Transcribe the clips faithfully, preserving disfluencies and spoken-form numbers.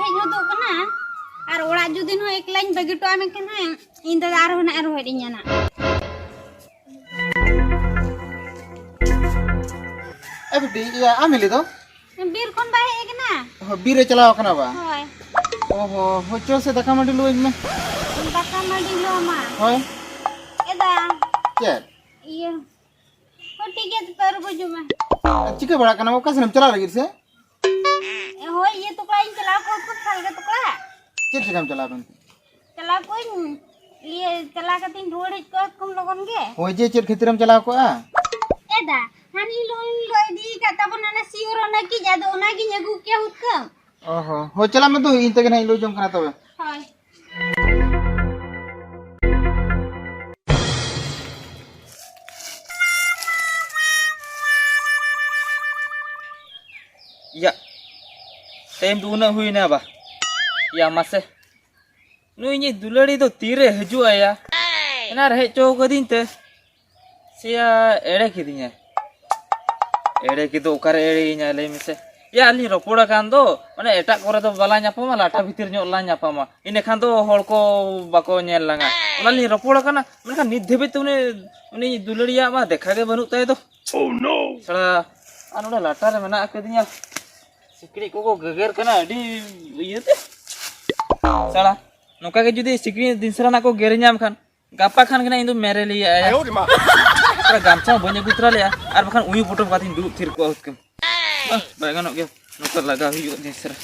ᱦᱮᱡ ᱦᱚᱫᱚᱜ ᱠᱟᱱᱟ᱾ ᱟᱨ ᱚᱲᱟᱜ ᱡᱩᱫᱤ ᱦᱚᱸ ᱮᱠᱞᱟᱧ ᱵᱟᱹᱜᱤ ᱦᱚᱴᱚᱣᱟᱜ ᱢᱮᱱᱠᱷᱟᱱ ᱦᱟᱸᱜ ᱤᱧ ᱫᱟᱫᱟ ᱟᱨᱦᱚᱸ ᱱᱟᱜ ᱨᱚᱦᱮᱫ ᱤᱧᱟ ᱱᱟᱜ᱾ ᱮ ᱵᱤᱴᱤ, ᱤᱭᱟᱹ, ᱟᱢ ᱦᱤᱞᱤ ᱫᱚ? ᱵᱤᱨ ᱠᱷᱚᱱ ᱵᱟᱭ ᱦᱮᱡ ᱟᱠᱟᱱᱟ? ᱦᱚ, ᱵᱤᱨ ᱨᱮ ᱪᱟᱞᱟᱣ ᱟᱠᱟᱱᱟ ᱵᱟ? ᱦᱳᱭ᱾ ᱚ ᱦᱚ, ᱦᱳᱭ, ᱪᱚ ᱥᱮ ᱫᱟᱠᱟ ᱢᱟᱹᱰᱤ ᱞᱩᱣᱟᱹᱧ ᱢᱮ᱾ ᱫᱟᱠᱟ ᱢᱟᱹᱰᱤ ᱞᱚ ᱢᱟ᱾ ᱦᱳᱭ᱾ ᱮᱫᱟ᱾ ᱪᱮᱫ? ᱤᱭᱟᱹ᱾ ᱦᱳᱭ, ᱴᱷᱤᱠ ᱜᱮᱭᱟ, ᱛᱚ ᱟᱹᱨᱩᱵ ᱦᱤᱡᱩᱜ ᱢᱮ᱾ ᱟᱨ ᱪᱤᱠᱟᱹ ᱵᱟᱲᱟᱜ ᱠᱟᱱᱟ? ᱚᱠᱟ ᱥᱮᱱ ᱮᱢ ᱪᱟᱞᱟᱣ ᱞᱟᱹᱜᱤᱫ ᱥᱮ? ᱦᱳᱭ, ᱤᱭᱟᱹ ᱛᱚᱠᱲᱟ ᱤᱧ ᱪᱟᱞᱟᱣ ᱠᱚᱜ ᱠᱚ ᱥᱟᱞᱜᱮ ᱛᱚᱠᱲᱟ᱾ ᱪᱮᱫ ᱪᱤᱠᱟᱹᱢ ᱪᱟᱞᱟᱣ ᱞᱮᱱ? ᱪᱟᱞᱟᱣ ᱠᱚᱜ ᱤᱧ, ᱤᱭᱟᱹ, ᱪᱟᱞᱟᱣ ᱠᱟᱛᱮᱧ ᱨᱩᱣᱟᱹᱲ ᱦᱮᱡ ᱠᱚᱜ ᱠᱚᱢ ᱞᱚᱜᱚᱱ ᱜᱮ᱾ ᱦᱳᱭ ᱡᱮ, ᱪᱮᱫ ᱠᱷᱟᱹᱛᱤᱨᱮᱢ ᱪᱟᱞᱟᱣ ᱠᱚᱜᱼᱟ? ᱮ ᱫᱟ, ᱦᱟᱹᱱᱤ ᱞᱚ-, ᱞᱚ ᱤᱫᱤ ᱟᱠᱟᱫ ᱛᱟᱵᱚᱱᱟ ᱚᱱᱟ ᱥᱤᱭᱳᱨ ᱚᱱᱟ ᱠᱤ ᱡᱟᱫᱩ, ᱚᱱᱟᱜᱤᱧ ᱟᱹᱜᱩ ᱠᱮᱭᱟ ᱦᱩᱛᱠᱟᱹᱢ᱾ ᱚ ᱦᱚᱸ, ᱦᱳᱭ ᱪᱟᱞᱟᱜ ᱢᱮ ᱫᱩ, ᱤᱧ ᱛᱮᱜᱮ ᱱᱟᱦᱟᱜ ᱤᱧ ᱞᱩ ᱡᱚᱝ ᱠᱟᱱᱟ ᱛᱚᱵᱮ᱾ ᱦᱳᱭ᱾ ᱭᱟ, ᱴᱟᱭᱤᱢ ᱫᱚ ᱩᱱᱟᱹᱜ ᱦᱩᱭᱱᱟ ᱵᱟ? ᱭᱟ ᱢᱟᱥᱮ, ᱱᱩᱭ ᱤᱧᱤᱡ ᱫᱩᱞᱟᱹᱲᱤ ᱫᱚ ᱛᱤᱨᱮ ᱦᱤᱡᱩᱜ ᱟᱭᱟ? ᱮᱱᱟ ᱨᱮ ᱦᱮᱡ ᱦᱚᱪᱚ ᱠᱟᱹᱫᱤᱧ ᱛᱮ᱾ ᱥᱮᱭᱟ ᱮᱲᱮ ᱠᱤᱫᱤᱧᱟᱭ᱾ ᱮᱲᱮ ᱠᱤᱫᱚ ᱚᱠᱟᱨᱮ ᱮᱲᱮᱭᱤᱧᱟᱭ ᱞᱟᱹᱭ ᱢᱮᱥᱮ? ᱭᱟ, ᱟᱹᱞᱤᱧ ᱨᱚᱯᱚᱲ ᱟᱠᱟᱱ ᱫᱚ, ᱢᱟᱱᱮ ᱮᱴᱟᱜ ᱠᱚᱨᱮ ᱫᱚ ᱵᱟᱞᱟᱝ ᱧᱟᱯᱟᱢᱟ, ᱞᱟᱴᱟ ᱵᱷᱤᱛᱤᱨ ᱧᱚᱜ ᱞᱟᱝ ᱧᱟᱯᱟᱢᱟ, ᱤᱱᱟᱹᱠᱷᱟᱱ ᱫᱚ ᱦᱚᱲ ᱠᱚ ᱵᱟᱠᱚ ᱧᱮᱞ ᱞᱟᱝᱟ᱾ ᱚᱱᱟ ᱞᱤᱧ ᱨᱚᱯᱚᱲ ᱟᱠᱟᱱᱟ, ᱢᱮᱱᱠᱷᱟᱱ ᱱᱤᱛ ᱫᱷᱟᱹᱵᱤᱡ ᱛᱮ ᱩᱱᱤ, ᱩᱱᱤ ᱫᱩᱞᱟᱹᱲᱤᱭᱟᱜ ᱢᱟ ᱫᱮᱠᱷᱟ ᱜᱮ ᱵᱟᱹᱱᱩᱜ ᱛᱟᱭ ᱫᱚ᱾ ᱥᱟᱲᱟ, ᱟᱨ ᱱᱚᱰᱮ ᱞᱟᱴᱟ ᱨᱮ ᱢᱮᱱᱟᱜ ᱟᱠᱟᱫᱤᱧᱟ, ᱥᱤᱠᱲᱤᱡ ᱠᱚᱠᱚ ᱜᱮᱜᱮᱨ ᱠᱟᱱᱟ ᱟᱹᱰᱤ ᱤᱭᱟᱹᱛᱮ᱾ ᱥᱟᱲᱟ, ᱱᱚᱝᱠᱟ ᱜᱮ ᱡᱩᱫᱤ ᱥᱤᱠᱲᱤᱡ ᱫᱤᱱ ᱥᱟᱨᱟ ᱱᱟᱜ ᱠᱚ ᱜᱮᱨ ᱧᱟᱢ ᱠᱷᱟᱱ, ᱜᱟᱯᱟ ᱠᱷᱟᱱ ᱜᱮ ᱱᱟᱜ ᱤᱧ ᱫᱚ ᱢᱮᱨᱮᱞᱤᱭᱟᱹ ᱟᱭᱟ᱾ ᱛᱷᱚᱲᱟ ᱜᱟᱢᱪᱷᱟ ᱦᱚᱸ ᱵᱟᱹᱧ ᱟᱹᱜᱩ ᱛᱚᱨᱟ ᱞᱮᱜᱼᱟ, ᱟᱨ ᱵᱟᱠᱷᱟᱱ ᱩᱭᱩ ᱯᱚᱴᱚᱢ ᱠᱟᱛᱮᱧ ᱫᱩᱲᱩᱵ ᱛᱷᱤᱨ ᱠᱚᱜᱼᱟ ᱦᱩᱛᱠᱟᱹᱢ᱾ ᱟᱦ, ᱵᱟᱭ ᱜᱟᱱᱚᱜ ᱜᱮᱭᱟ, ᱱᱚᱝᱠᱟ ᱞᱟᱜᱟᱣ ᱦᱩᱭᱩᱜᱼᱟ ᱡᱤᱱᱤᱥ ᱨᱮ᱾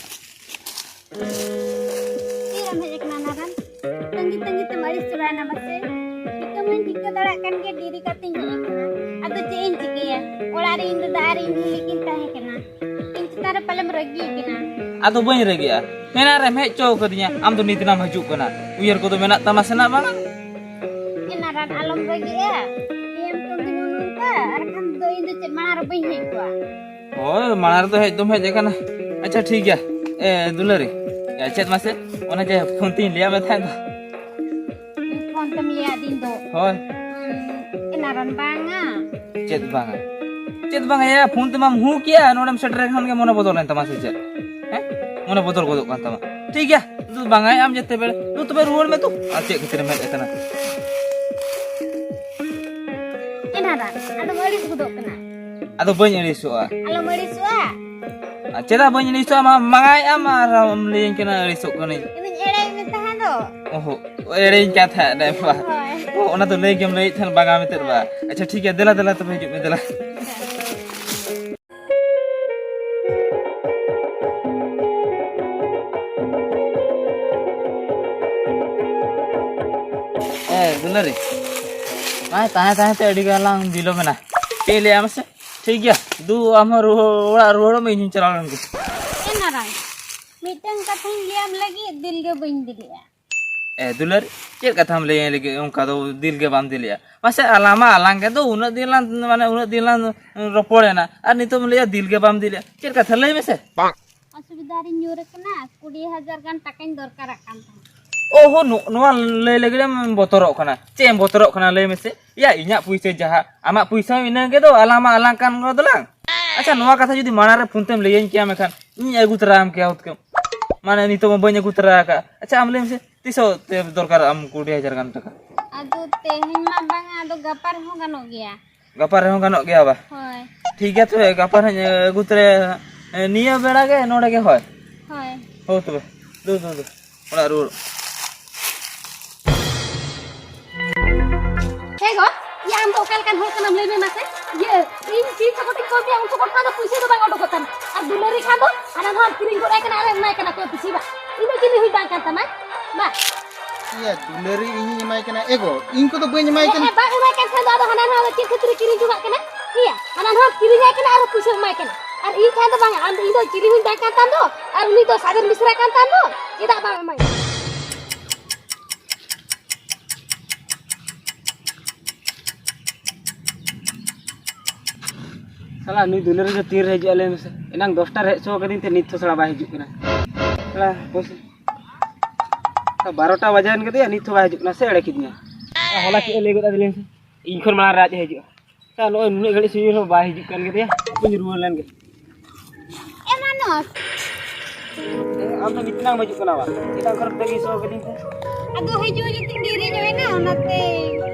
ᱛᱤᱨᱮᱢ ᱦᱮᱡ ᱟᱠᱟᱱᱟ ᱱᱟᱨᱟᱱ? ᱛᱟᱺᱜᱤ ᱛᱟᱺᱜᱤ ᱛᱮᱢ ᱟᱹᱲᱤᱥ ᱪᱟᱵᱟᱭᱮᱱᱟ ᱵᱟᱥᱮ? ᱴᱷᱤᱠᱟᱹ ᱢᱟᱧ ᱴᱷᱤᱠᱟᱹ ᱫᱟᱲᱮᱭᱟᱜ ᱠᱟᱱ ᱜᱮ, ᱰᱮᱨᱤ ᱠᱟᱛᱮᱧ ᱦᱮᱡ ᱟᱠᱟᱱᱟ᱾ ᱟᱫᱚ ᱪᱮᱫ ᱤᱧ ᱪᱤᱠᱟᱹᱭᱟ? ᱚᱲᱟᱜ ᱨᱮ ᱤᱧ ᱫᱟᱫᱟ ᱟᱨ ᱤᱧ ᱦᱤᱞᱤ ᱠᱤᱱ ᱛᱟᱦᱮᱸ ᱠᱟᱱᱟ᱾ ᱤᱧ ᱪᱮᱛᱟᱱ ᱨᱮ ᱯᱟᱞᱮᱢ ᱨᱟᱹᱜᱤ ᱟᱠᱟᱱᱟ? ᱟᱫᱚ ᱵᱟᱹᱧ ᱨᱟᱹᱜᱤᱜᱼᱟ, ᱮᱱᱟᱱ ᱨᱮᱢ ᱦᱮᱡ ᱦᱚᱪᱚ ᱠᱟᱹᱫᱤᱧᱟ, ᱟᱢ ᱫᱚ ᱱᱤᱛ ᱱᱟᱢ ᱦᱤᱡᱩᱜ ᱠᱟᱱᱟ᱾ ᱩᱭᱦᱟᱹᱨ ᱠᱚᱫᱚ ᱢᱮᱱᱟᱜ ᱛᱟᱢᱟ ᱥᱮ ᱱᱟᱜ ᱵᱟᱝᱟ? ᱮ ᱱᱟᱨᱟᱱ, ᱟᱞᱚᱢ ᱨᱟᱹᱜᱤᱜᱼᱟ᱾ ᱱᱤᱭᱟᱹᱢ ᱠᱚ ᱫᱤᱱ ᱱᱚᱝᱠᱟ, ᱟᱨ ᱠᱷᱟᱱ ᱫᱚ ᱤᱧ ᱫᱚ ᱪᱮᱫ ᱢᱟᱲᱟᱝ ᱨᱮ ᱵᱟᱹᱧ ᱦᱮᱡ ᱠᱚᱜᱼᱟ᱾ ᱦᱳᱭ, ᱢᱟᱲᱟᱝ ᱨᱮᱫᱚ ᱦᱮᱡ ᱫᱚᱢ ᱦᱮᱡ ᱟᱠᱟᱱᱟ᱾ ᱟᱪᱪᱷᱟ, ᱴᱷᱤᱠ ᱜᱮᱭᱟ᱾ ᱮ, ᱫᱩᱞᱟᱹᱲᱤ, ᱮ, ᱪᱮᱫ ᱢᱟᱥᱮ? ᱚᱱᱮ ᱡᱮ ᱯᱷᱳᱱ ᱛᱤᱧ ᱞᱟᱹᱭᱟᱫ ᱢᱮ ᱛᱟᱦᱮᱸᱫ ᱫᱚ᱾ ᱯᱷᱳᱱ ᱛᱮᱢ ᱞᱟᱹᱭᱟᱫᱤᱧ ᱫᱚ᱾ ᱦᱳᱭ᱾ ᱦᱩᱸ, ᱮ ᱱᱟᱨᱟᱱ ᱵᱟᱝᱟ᱾ ᱪᱮᱫ ᱵᱟᱝᱟ? ᱪᱮᱫ ᱵᱟᱝᱟ ᱭᱟ? ᱯᱷᱳᱱ ᱛᱮᱢᱟᱢ ᱦᱩ ᱠᱮᱭᱟ, ᱱᱚᱰᱮᱢ ᱥᱮᱴᱮᱨ ᱮᱱ ᱠᱷᱟᱱ ᱜᱮ ᱢᱚᱱᱮ ᱵᱚᱫᱚᱞ ᱮᱱ ᱛᱟᱢᱟ ᱥᱮ ᱪᱮᱫ? ᱦᱮᱸ? ᱢᱚᱱᱮ ᱵᱚᱫᱚᱞ ᱜᱚᱫᱚᱜ ᱠᱟᱱ ᱛᱟᱢᱟ᱾ ᱴᱷᱤᱠ ᱜᱮᱭᱟ, ᱫᱩ ᱵᱟᱝᱟᱭ ᱟᱢ ᱡᱮᱛᱮ ᱵᱮᱲ, ᱫᱩ ᱛᱚᱵᱮ ᱨᱩᱣᱟᱹᱲ ᱢᱮ ᱫᱩ᱾ ᱟᱨ ᱪᱮᱫ ᱠᱷᱟᱹᱛᱤᱨ ᱮᱢ ᱦᱮᱡ ᱟᱠᱟᱱᱟ? ᱮ ᱱᱟᱨᱟ, ᱟᱫᱚᱢ ᱟᱹᱲᱤᱥ ᱜᱚᱫᱚᱜ ᱠᱟᱱᱟ᱾ ᱟᱫᱚ ᱵᱟᱹᱧ ᱟᱹᱲᱤᱥᱚᱜᱼᱟ᱾ ᱟᱞᱚᱢ ᱟᱹᱲᱤᱥᱚᱜᱼᱟ᱾ ᱟᱨ ᱪᱮᱫᱟᱜ ᱵᱟᱹᱧ ᱟᱹᱲᱤᱥᱚᱜᱼᱟ? ᱢᱟ ᱢᱟᱭ ᱟᱢ ᱟᱨ ᱟᱢ ᱞᱟᱹᱭᱟᱹᱧ ᱠᱟᱱᱟ ᱟᱹᱲᱤᱥᱚᱜ ᱠᱟᱹᱱᱟᱹᱧ᱾ ᱤᱧ ᱮᱲᱮᱭᱮᱫ ᱢᱮ ᱛᱟᱦᱮᱸ ᱫᱚ᱾ ᱚᱦᱚ, ᱮᱲᱮᱧ ᱠᱟᱛᱷᱟ ᱮᱲᱮ ᱵᱟ᱾ ᱦᱳᱭ᱾ ᱚ, ᱚᱱᱟ ᱫᱚ ᱞᱟᱹᱭ ᱜᱮᱢ ᱞᱟᱹᱭᱮᱫ ᱛᱟᱦᱮᱱ ᱵᱟᱝᱟ ᱢᱮᱱᱛᱮ ᱵᱟ᱾ ᱟᱪᱪᱷᱟ ᱴᱷᱤᱠ ᱜᱮᱭᱟ, ᱫᱮᱞᱟ ᱫᱮᱞᱟ ᱛᱚᱵᱮ ᱦᱤᱡᱩᱜ ᱢᱮ, ᱫᱮᱞᱟ᱾ ᱮ ᱫᱩᱞᱟᱹᱨᱤ, ᱱᱚᱜᱼᱚᱭ ᱛᱟᱦᱮᱸ ᱛᱟᱦᱮᱸ ᱛᱮ ᱟᱹᱰᱤ ᱜᱟᱱ ᱞᱟᱝ ᱵᱤᱞᱚᱢ ᱮᱱᱟ᱾ ᱪᱮᱫ ᱤᱧ ᱞᱟᱹᱭᱟ ᱢᱟᱥᱮ? ᱴᱷᱤᱠ ᱜᱮᱭᱟ, ᱫᱩ ᱟᱢ ᱦᱚᱸ ᱨᱩᱣᱟᱹᱲ, ᱚᱲᱟᱜ ᱨᱩᱣᱟᱹᱲᱚᱜ ᱢᱮ, ᱤᱧ ᱦᱚᱸᱧ ᱪᱟᱞᱟᱣ ᱞᱮᱱ ᱜᱮ᱾ ᱮ ᱱᱟᱨᱟᱭ, ᱢᱤᱫᱴᱟᱝ ᱠᱟᱛᱷᱟᱧ ᱞᱟᱹᱭᱟᱢ ᱞᱟᱹᱜᱤᱫ ᱫᱤᱞ ᱜᱮ ᱵᱟᱹᱧ ᱫᱤᱞᱮᱜᱼᱟ᱾ ᱮ ᱫᱩᱞᱟᱹᱨᱤ, ᱪᱮᱫ ᱠᱟᱛᱷᱟᱢ ᱞᱟᱹᱭᱟᱹᱧ ᱞᱟᱹᱜᱤᱫ ᱚᱱᱠᱟ ᱫᱚ ᱫᱤᱞ ᱜᱮ ᱵᱟᱢ ᱫᱤᱞᱮᱜᱼᱟ? ᱢᱟᱥᱮ ᱟᱞᱟᱝ ᱢᱟ ᱟᱞᱟᱝ ᱜᱮ ᱫᱚ ᱩᱱᱟᱹᱜ ᱫᱤᱱ ᱞᱟᱝ, ᱢᱟᱱᱮ ᱩᱱᱟᱹᱜ ᱫᱤᱱ ᱞᱟᱝ ᱨᱚᱯᱚᱲᱮᱱᱟ, ᱟᱨ ᱱᱤᱛᱚᱜ ᱮᱢ ᱞᱟᱹᱭᱟ ᱫᱤᱞ ᱜᱮ ᱵᱟᱢ ᱫᱤᱞᱮᱜᱼᱟ? ᱪᱮᱫ ᱠᱟᱛᱷᱟ ᱞᱟᱹᱭ ᱢᱮᱥᱮ? ᱚᱥᱩᱵᱤᱫᱷᱟ ᱨᱤᱧ ᱧᱩᱨ ᱟᱠᱟᱱᱟ, ᱠᱩᱲᱤ ᱦᱟᱡᱟᱨ ᱜᱟᱱ ᱴᱟᱠᱟᱧ ᱫᱚᱨᱠᱟᱨᱟᱜ ᱠᱟᱱ ᱛᱟᱦᱮᱸᱫ᱾ ᱚᱦᱚ, ᱱᱚ-, ᱱᱚᱣᱟ ᱞᱟᱹᱭ ᱞᱟᱹᱜᱤᱫ ᱮᱢ ᱵᱚᱛᱚᱨᱚᱜ ᱠᱟᱱᱟ? ᱪᱮᱫ ᱮᱢ ᱵᱚᱛᱚᱨᱚᱜ ᱠᱟᱱᱟ ᱞᱟᱹᱭ ᱢᱮᱥᱮ? ᱭᱟ, ᱤᱧᱟᱹᱜ ᱯᱩᱭᱥᱟᱹ ᱡᱟᱦᱟᱸ, ᱟᱢᱟᱜ ᱯᱩᱭᱥᱟᱹ ᱦᱚᱸ ᱤᱱᱟᱹ ᱜᱮ ᱫᱚ, ᱟᱞᱟᱝ ᱢᱟ ᱟᱞᱟᱝ ᱠᱟᱱ ᱜᱚ ᱫᱚᱞᱟᱝ᱾ ᱟᱪᱪᱷᱟ, ᱱᱚᱣᱟ ᱠᱟᱛᱷᱟ ᱡᱩᱫᱤ ᱢᱟᱲᱟᱝ ᱨᱮ ᱯᱷᱳᱱ ᱛᱮᱢ ᱞᱟᱹᱭᱟᱹᱧ ᱠᱮᱭᱟ, ᱢᱮᱱᱠᱷᱟᱱ ᱤᱧ ᱟᱹᱜᱩ ᱛᱚᱨᱟ ᱟᱢ ᱠᱮᱭᱟ ᱦᱩᱛᱠᱟᱹᱢ᱾ ᱢᱟᱱᱮ, ᱱᱤᱛᱚᱜ ᱢᱟ ᱵᱟᱹᱧ ᱟᱹᱜᱩ ᱛᱚᱨᱟ ᱟᱠᱟᱫ᱾ ᱟᱪᱪᱷᱟ, ᱟᱢ ᱞᱟᱹᱭ ᱢᱮᱥᱮ, ᱛᱤᱥᱚᱜ ᱛᱮ ᱫᱚᱨᱠᱟᱨᱚᱜ ᱟᱢ ᱠᱩᱲᱤ ᱦᱟᱡᱟᱨ ᱜᱟᱱ ᱴᱟᱠᱟ? ᱟᱫᱚ ᱛᱮᱦᱮᱧ ᱢᱟ ᱵᱟᱝᱟ, ᱟᱫᱚ ᱜᱟᱯᱟ ᱨᱮᱦᱚᱸ ᱜᱟᱱᱚᱜ ᱜᱮᱭᱟ᱾ ᱜᱟᱯᱟ ᱨᱮᱦᱚᱸ ᱜᱟᱱᱚᱜ ᱜᱮᱭᱟ ᱵᱟ? ᱦᱳᱭ᱾ ᱴᱷᱤᱠ ᱜᱮᱭᱟ, ᱛᱚᱵᱮ ᱜᱟᱯᱟ ᱦᱟᱸᱜ ᱟᱹᱜᱩ ᱛᱚᱨᱟᱭᱟ᱾ ᱮ, ᱱᱤᱭᱟᱹ ᱵᱮᱲᱟ ᱜᱮ ᱱᱚᱰᱮ ᱜᱮ ᱦᱳᱭ? ᱦᱳᱭ᱾ ᱦᱳᱭ ᱛᱚᱵᱮ, ᱫᱩ, ᱫᱩ, ᱫᱩ, ᱚᱲᱟᱜ ᱨᱩᱣᱟᱹᱲ᱾ ᱦᱮᱸ ᱜᱚ, ᱤᱭᱟᱹ ᱟᱢ ᱫᱚ ᱚᱠᱟ ᱞᱮᱠᱟᱱ ᱦᱚᱲ ᱠᱟᱱᱟᱢ ᱞᱟᱹᱭ ᱢᱮ ᱢᱟᱥᱮ? ᱤᱭᱟᱹ, ᱤᱧ ᱛᱤᱱ ᱡᱚᱠᱷᱚᱱ ᱤᱧ ᱠᱚᱭ ᱢᱮᱭᱟ ᱩᱱ ᱡᱚᱠᱷᱚᱱ ᱠᱷᱚᱱ ᱫᱚ ᱯᱩᱭᱥᱟᱹ ᱫᱚ ᱵᱟᱝ ᱚᱰᱚᱠᱚᱜ ᱛᱟᱢᱟ᱾ ᱟᱨ ᱫᱩᱞᱟᱹᱲᱤ ᱠᱷᱟᱱ ᱫᱚ ᱦᱟᱱᱟ ᱱᱚᱣᱟ ᱠᱤᱨᱤᱧ ᱜᱚᱫ ᱟᱭ ᱠᱟᱱᱟ ᱟᱨ ᱮᱢᱟᱭ ᱠᱟᱱᱟ ᱠᱚ ᱯᱩᱭᱥᱟᱹ ᱵᱟ᱾ ᱤᱧ ᱫᱚ ᱪᱤᱞᱤ ᱦᱩᱭ ᱵᱟᱝ ᱠᱟᱱ ᱛᱟᱢᱟ? ᱵᱟ᱾ ᱤᱭᱟᱹ, ᱫᱩᱞᱟᱹᱲᱤ ᱤᱧᱤᱧ ᱮᱢᱟᱭ ᱠᱟᱱᱟ? ᱮᱜᱳ, ᱤᱧ ᱠᱚᱫᱚ ᱵᱟᱹᱧ ᱮᱢᱟᱭ ᱠᱟᱱᱟ᱾ ᱦᱮᱸ, ᱵᱟᱝ ᱮᱢᱟᱭ ᱠᱟᱱ ᱠᱷᱟᱱ ᱫᱚ ᱟᱫᱚ ᱦᱟᱱᱟ ᱱᱚᱣᱟ ᱫᱚ ᱪᱮᱫ ᱠᱷᱟᱹᱛᱤᱨ ᱮ ᱠᱤᱨᱤᱧ ᱡᱚᱝᱟᱜ ᱠᱟᱱᱟ? ᱦᱮᱸᱭᱟ, ᱦᱟᱱᱟ ᱱᱚᱣᱟ ᱠᱤᱨᱤᱧ ᱟᱭ ᱠᱟᱱᱟ ᱟᱨ ᱯᱩᱭᱥᱟᱹ ᱮᱢᱟᱭ ᱠᱟᱱᱟ᱾ ᱟᱨ ᱤᱧ ᱴᱷᱮᱱ ᱫᱚ ᱵᱟᱝᱟ, ᱟᱢ ᱫᱚ, ᱤᱧ ᱫᱚ ᱪᱤᱞᱤ ᱦᱩᱭ ᱵᱟᱝ ᱠᱟᱱ ᱛᱟᱢ ᱫᱚ, ᱟᱨ ᱩᱱᱤ ᱫᱚ ᱥᱟᱜᱮᱱ ᱢᱤᱥᱨᱟ ᱠᱟᱱ ᱛᱟᱢ ᱫᱚ, ᱪᱮᱫᱟᱜ ᱵᱟᱝ ᱮᱢᱟᱭ? ᱥᱟᱞᱟ ᱱᱩᱭ ᱫᱩᱞᱟᱹᱲᱤ ᱫᱚ ᱛᱤᱨᱮ ᱦᱤᱡᱩᱜᱼᱟ ᱞᱟᱹᱭ ᱢᱮᱥᱮ? ᱮᱱᱟᱝ ᱫᱚᱥᱴᱟ ᱨᱮ ᱦᱮᱡ ᱦᱚᱪᱚ ᱠᱟᱹᱫᱤᱧ ᱛᱮ ᱱᱤᱛ ᱦᱚᱸ ᱥᱟᱞᱟ ᱵᱟᱭ ᱦᱤᱡᱩᱜ ᱠᱟᱱᱟ᱾ ᱥᱟᱞᱟ ᱦᱟᱯᱳᱭ ᱥᱮ᱾ ᱵᱟᱨᱚᱴᱟ ᱵᱟᱡᱟᱣᱮᱱ ᱠᱟᱫᱮᱭᱟ, ᱱᱤᱛ ᱦᱚᱸ ᱵᱟᱭ ᱦᱤᱡᱩᱜ ᱠᱟᱱᱟ, ᱥᱮ ᱮᱲᱮ ᱠᱤᱫᱤᱧᱟ᱾ ᱦᱚᱞᱟ ᱪᱮᱫ ᱮ ᱞᱟᱹᱭ ᱜᱚᱫ ᱟᱫᱤᱧᱟ ᱥᱮ? ᱤᱧ ᱠᱷᱚᱱ ᱢᱟᱲᱟᱝ ᱨᱮ ᱟᱡ ᱮ ᱦᱤᱡᱩᱜᱼᱟ᱾ ᱥᱟᱞᱟ ᱱᱚᱜᱼᱚᱭ ᱱᱩᱱᱟᱹᱜ ᱜᱷᱟᱹᱲᱤᱡ ᱥᱤᱧ ᱨᱮᱦᱚᱸ ᱵᱟᱭ ᱦᱤᱡᱩᱜ ᱠᱟᱱ ᱜᱮᱛᱮᱭᱟ, ᱦᱟᱯᱮᱧ ᱨᱩᱣᱟᱹᱲ ᱞᱮᱱ ᱜᱮ᱾ ᱮ ᱢᱟᱱᱚᱥ, ᱟᱢ ᱫᱚ ᱱᱤᱛ ᱱᱟᱢ ᱦᱤᱡᱩᱜ ᱠᱟᱱᱟ ᱵᱟᱝ? ᱮᱴᱟᱜ ᱠᱷᱚᱨᱚᱪ ᱛᱮᱜᱮ ᱥᱚ ᱠᱟᱹᱫᱤᱧ ᱛᱮ᱾ ᱟᱫᱚ ᱦᱤᱡᱩᱜ ᱦᱤᱡᱩᱜ ᱛᱤᱧ ᱰᱮᱨᱤ ᱧᱚᱜ ᱮᱱᱟ, ᱚᱱᱟᱛᱮ᱾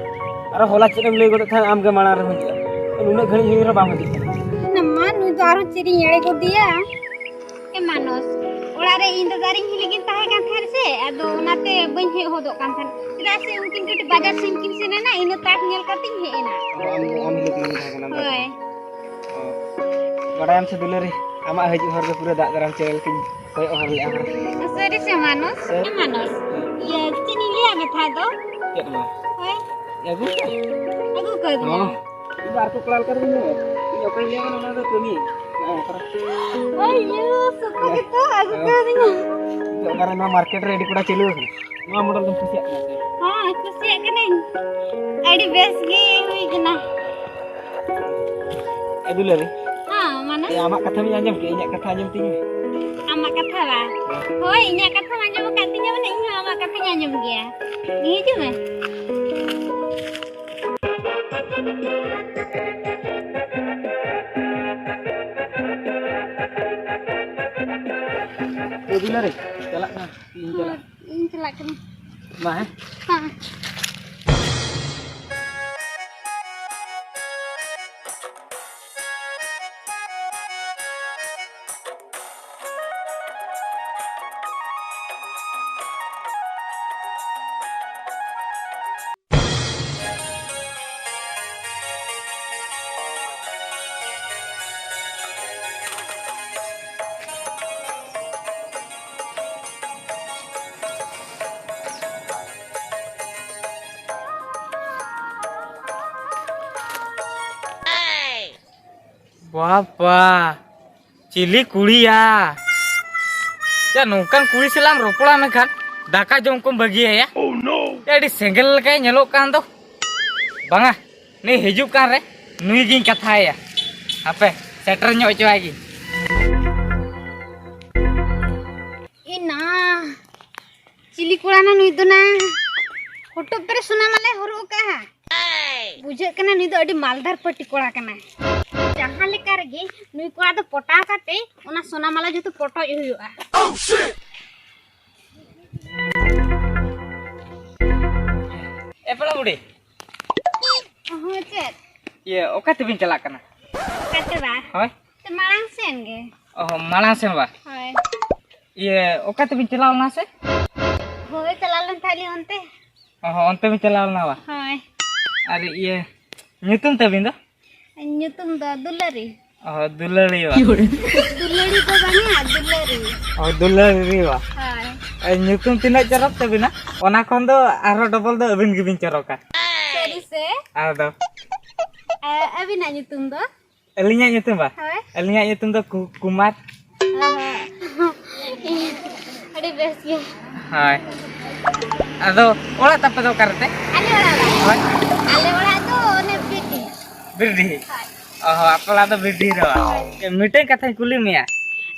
ᱟᱨᱚ ᱦᱚᱞᱟ ᱪᱮᱫ ᱮᱢ ᱞᱟᱹᱭ ᱜᱚᱫ ᱛᱟᱦᱮᱸᱫ, ᱟᱢ ᱜᱮ ᱢᱟᱲᱟᱝ ᱨᱮᱢ ᱦᱤᱡᱩᱜᱼᱟ᱾ ᱱᱩᱱᱟᱹᱜ ᱜᱷᱟᱹᱲᱤᱡ ᱦᱩᱭ ᱨᱮᱦᱚᱸ ᱵᱟᱢ ᱦᱤᱡᱩᱜ ᱠᱟᱱᱟ᱾ ᱱᱟ ᱢᱟ, ᱱᱩᱭ ᱫᱚ ᱟᱨᱚ ᱪᱮᱫ ᱤᱧ ᱮᱲᱮ ᱜᱚᱫᱮᱭᱟ? ᱮ ᱢᱟᱱᱚᱥ, ᱚᱲᱟᱜ ᱨᱮ ᱤᱧ ᱫᱟᱫᱟ ᱟᱨ ᱤᱧ ᱦᱤᱞᱤ ᱠᱤᱱ ᱛᱟᱦᱮᱸ ᱠᱟᱱ ᱛᱟᱦᱮᱸᱫ ᱥᱮ, ᱟᱫᱚ ᱚᱱᱟᱛᱮ ᱵᱟᱹᱧ ᱦᱮᱡ ᱦᱚᱫᱚᱜ ᱠᱟᱱ ᱛᱟᱦᱮᱸᱫ᱾ ᱪᱮᱫᱟᱜ ᱥᱮ ᱩᱱᱠᱤᱱ ᱠᱟᱹᱴᱤᱡ ᱵᱟᱡᱟᱨ ᱥᱮᱱ ᱠᱤᱱ ᱥᱮᱱ ᱮᱱᱟ, ᱤᱱᱟᱹ ᱛᱟᱠ ᱧᱮᱞ ᱠᱟᱛᱮᱧ ᱦᱮᱡ ᱮᱱᱟ᱾ ᱚ, ᱟᱢ, ᱟᱢ ᱦᱤᱞᱤ ᱠᱤᱱ ᱛᱟᱦᱮᱸ ᱠᱟᱱᱟ ᱚᱸᱰᱮ? ᱦᱳᱭ᱾ ᱚ, ᱵᱟᱰᱟᱭᱟᱢ ᱥᱮ ᱫᱩᱞᱟᱹᱲᱤ, ᱟᱢᱟᱜ ᱦᱤᱡᱩᱜ ᱦᱚᱨ ᱨᱮ ᱯᱩᱨᱟᱹ ᱫᱟᱜ ᱫᱟᱨᱟᱢ ᱪᱮᱨᱮᱞ ᱠᱤᱱ ᱠᱚᱭᱚᱜ ᱦᱚᱨ ᱞᱮᱫᱼᱟ ᱦᱟᱸᱜ᱾ ᱥᱟᱹᱨᱤ ᱥᱮ ᱢᱟᱱᱚᱥ? ᱥᱟᱹᱨᱤ᱾ ᱮ ᱢᱟᱱᱚᱥ, ᱦᱮᱸ᱾ ᱤᱭᱟᱹ, ᱪᱮᱫ ᱤᱧ ᱞᱟᱹᱭᱟ ᱢᱮᱛᱷᱟ ᱫᱚ? ᱪᱮᱫ ᱢᱟ? ᱦᱳᱭ᱾ ᱟᱹᱜᱩ ᱠᱮᱫ? ᱟᱹᱜᱩ ᱠᱟᱹᱫᱤᱧᱟ᱾ ᱦᱚᱸ᱾ ᱤᱧ ᱫᱚ ᱟᱨ ᱠᱚ ᱠᱚᱲᱟ ᱞᱮᱠᱟ ᱫᱚ ᱵᱟᱹᱧ ᱧᱮᱞ᱾ ᱤᱧ ᱚᱠᱚᱭ ᱞᱟᱹᱭ ᱟᱢᱟ ᱱᱚᱣᱟ ᱫᱚ ᱠᱟᱹᱢᱤ? ᱦᱮᱸ, ᱚᱠᱟᱨᱮ? ᱳᱭ, ᱤᱭᱟᱹ, ᱥᱚᱛᱚ ᱜᱮᱛᱚ, ᱟᱹᱜᱩ ᱦᱮᱸ᱾ ᱠᱟᱹᱫᱤᱧᱟ᱾ ᱱᱤᱛᱚᱜ ᱚᱠᱟᱨᱮ ᱱᱚᱣᱟ ᱢᱟᱨᱠᱮᱴ ᱨᱮ ᱟᱹᱰᱤ ᱠᱚᱲᱟ ᱪᱟᱹᱞᱩ ᱟᱠᱟᱱᱟ᱾ ᱱᱚᱣᱟ ᱢᱚᱰᱮᱞ ᱫᱚᱢ ᱠᱩᱥᱤᱭᱟᱜ ᱠᱟᱱᱟ ᱥᱮ? ᱦᱚᱸ, ᱠᱩᱥᱤᱭᱟᱜ ᱠᱟᱹᱱᱟᱹᱧ᱾ ᱟᱹᱰᱤ ᱵᱮᱥ ᱜᱮ ᱦᱩᱭ ᱠᱟᱱᱟ᱾ ᱮ ᱫᱩᱞᱟᱹᱲᱤ᱾ ᱦᱮᱸ, ᱢᱟᱱᱮ? ᱮ, ᱟᱢᱟᱜ ᱠᱟᱛᱷᱟ ᱢᱟᱧ ᱟᱸᱡᱚᱢ ᱠᱮᱫ, ᱤᱧᱟᱹᱜ ᱠᱟᱛᱷᱟ ᱟᱸᱡᱚᱢ ᱛᱤᱧ ᱢᱮ᱾ ᱟᱢᱟᱜ ᱠᱟᱛᱷᱟ ᱵᱟᱝ? ᱦᱮᱸ᱾ ᱦᱳᱭ, ᱤᱧᱟᱹᱜ ᱠᱟᱛᱷᱟᱢ ᱟᱸᱡᱚᱢ ᱟᱠᱟᱫ ᱛᱤᱧᱟᱹ, ᱢᱟᱱᱮ ᱤᱧ ᱦᱚᱸ ᱟᱢᱟᱜ ᱠᱟᱛᱷᱟᱧ ᱟᱸᱡᱚᱢ ᱜᱮᱭᱟ᱾ ᱦᱤᱡᱩᱜ ᱢᱮ᱾ ᱮ ᱫᱩᱞᱟᱹᱲᱤ, ᱪᱟᱞᱟᱜ ᱠᱟᱱᱟ, ᱤᱧ ᱪᱟᱞᱟᱜ᱾ ᱤᱧ ᱪᱟᱞᱟᱜ ᱠᱟᱹᱱᱟᱹᱧ᱾ ᱢᱟ, ᱦᱮᱸ? ᱦᱮᱸ᱾ ᱵᱟᱵᱟ, ᱪᱤᱞᱤ ᱠᱩᱲᱤᱭᱟ? ᱭᱟ, ᱱᱚᱝᱠᱟᱱ ᱠᱩᱲᱤ ᱥᱟᱞᱟᱜ ᱮᱢ ᱨᱚᱯᱚᱲᱟ ᱢᱮᱱᱠᱷᱟᱱ ᱫᱟᱠᱟ ᱡᱚᱢ ᱠᱚᱢ ᱵᱟᱹᱜᱤᱭᱟᱭᱟ᱾ ᱭᱟ, ᱟᱹᱰᱤ ᱥᱮᱸᱜᱮᱞ ᱞᱮᱠᱟᱭ ᱧᱮᱞᱚᱜ ᱠᱟᱱ ᱫᱚ᱾ ᱵᱟᱝᱟ, ᱱᱩᱭ ᱦᱤᱡᱩᱜ ᱠᱟᱱ ᱨᱮ ᱱᱩᱭ ᱜᱤᱧ ᱠᱟᱛᱷᱟᱭᱟ᱾ ᱦᱟᱯᱮ, ᱥᱮᱴᱮᱨ ᱧᱚᱜ ᱦᱚᱪᱚᱣᱟᱭ ᱜᱤᱧ᱾ ᱮ ᱱᱟ, ᱪᱤᱞᱤ ᱠᱚᱲᱟ ᱱᱟ ᱱᱩᱭ ᱫᱚ ᱱᱟ? ᱦᱚᱴᱚᱜ ᱯᱮᱨᱮ ᱥᱚᱱᱟ ᱢᱟᱞᱟᱭ ᱦᱚᱨᱚᱜ ᱟᱠᱟᱜᱼᱟ᱾ ᱵᱩᱡᱷᱟᱹᱜ ᱠᱟᱱᱟ ᱱᱩᱭ ᱫᱚ ᱟᱹᱰᱤ ᱢᱟᱞᱫᱟᱨ ᱯᱟᱹᱴᱤ ᱠᱚᱲᱟ ᱠᱟᱱᱟᱭ᱾ ᱡᱟᱦᱟᱸ ᱞᱮᱠᱟ ᱨᱮᱜᱮ ᱱᱩᱭ ᱠᱚᱲᱟ ᱫᱚ ᱯᱚᱴᱟᱣ ᱠᱟᱛᱮ ᱚᱱᱟ ᱥᱚᱱᱟ ᱢᱟᱞᱟ ᱡᱚᱛᱚ ᱯᱚᱴᱚᱡ ᱦᱩᱭᱩᱜᱼᱟ᱾ ᱮ ᱯᱮᱲᱟ ᱵᱩᱰᱷᱤ, ᱦᱳᱭ, ᱪᱮᱫ? ᱤᱭᱟᱹ, ᱚᱠᱟ ᱛᱮᱵᱤᱱ ᱪᱟᱞᱟᱜ ᱠᱟᱱᱟ? ᱚᱠᱟᱛᱮ ᱵᱟ? ᱦᱳᱭ᱾ ᱛᱮ ᱢᱟᱲᱟᱝ ᱥᱮᱱ ᱜᱮ᱾ ᱚ, ᱢᱟᱲᱟᱝ ᱥᱮᱱ ᱵᱟ? ᱦᱳᱭ᱾ ᱤᱭᱟᱹ, ᱚᱠᱟ ᱛᱮᱵᱤᱱ ᱪᱟᱞᱟᱣ ᱞᱮᱱᱟ ᱥᱮ? ᱦᱳᱭ, ᱪᱟᱞᱟᱣ ᱞᱮᱱ ᱛᱟᱦᱮᱸᱫ ᱞᱤᱧ ᱚᱱᱛᱮ᱾ ᱚ ᱦᱚᱸ, ᱚᱱᱛᱮ ᱵᱤᱱ ᱪᱟᱞᱟᱣ ᱞᱮᱱᱟ ᱵᱟ? ᱦᱳᱭ᱾ ᱟᱨ ᱤᱭᱟᱹ, ᱧᱩᱛᱩᱢ ᱛᱟᱹᱵᱤᱱ ᱫᱚ? ᱧᱩᱛᱩᱢ ᱫᱚ ᱫᱩᱞᱟᱹᱨᱤ᱾ ᱚ, ᱫᱩᱞᱟᱹᱲᱤ ᱵᱟ? ᱫᱩᱞᱟᱹᱲᱤ ᱫᱚ ᱵᱟᱝᱟ, ᱫᱩᱞᱟᱹᱨᱤ᱾ ᱚ, ᱫᱩᱞᱟᱹᱲᱤ ᱵᱟ? ᱦᱳᱭ᱾ ᱮ, ᱧᱩᱛᱩᱢ ᱛᱤᱱᱟᱹᱜ ᱪᱚᱨᱚᱠ ᱛᱟᱹᱵᱤᱱᱟ, ᱚᱱᱟ ᱠᱷᱚᱱ ᱫᱚ ᱟᱨᱦᱚᱸ ᱰᱚᱵᱚᱞ ᱫᱚ ᱟᱹᱵᱤᱱ ᱜᱮᱵᱤᱱ ᱪᱚᱨᱚᱠᱟ᱾ ᱥᱟᱹᱨᱤ ᱥᱮ? ᱟᱫᱚ? ᱮ, ᱟᱹᱵᱤᱱᱟᱜ ᱧᱩᱛᱩᱢ ᱫᱚ? ᱟᱹᱞᱤᱧᱟᱜ ᱧᱩᱛᱩᱢ ᱵᱟ? ᱦᱳᱭ᱾ ᱟᱹᱞᱤᱧᱟᱜ ᱧᱩᱛᱩᱢ ᱫᱚ ᱠᱩ-, ᱠᱩᱢᱟᱨ᱾ ᱚ, ᱟᱹᱰᱤ ᱵᱮᱥ ᱜᱮ᱾ ᱦᱳᱭ᱾ ᱟᱫᱚ ᱚᱲᱟᱜ ᱛᱟᱯᱮ ᱫᱚ ᱚᱠᱟ ᱨᱮᱛᱮ? ᱟᱞᱮ ᱚᱲᱟᱜ ᱫᱚ? ᱦᱳᱭ᱾ ᱟᱞᱮ ᱚᱲᱟᱜ ᱫᱚ ᱚᱱᱮ ᱵᱤᱨᱰᱤ᱾ ᱵᱤᱨᱰᱤ? ᱦᱳᱭ᱾ ᱚ ᱦᱚᱸ, ᱟᱯᱮ ᱚᱲᱟᱜ ᱫᱚ ᱵᱤᱨᱰᱤ ᱨᱮ ᱵᱟ? ᱦᱳᱭ᱾ ᱢᱤᱫᱴᱮᱱ ᱠᱟᱛᱷᱟᱧ ᱠᱩᱞᱤ ᱢᱮᱭᱟ᱾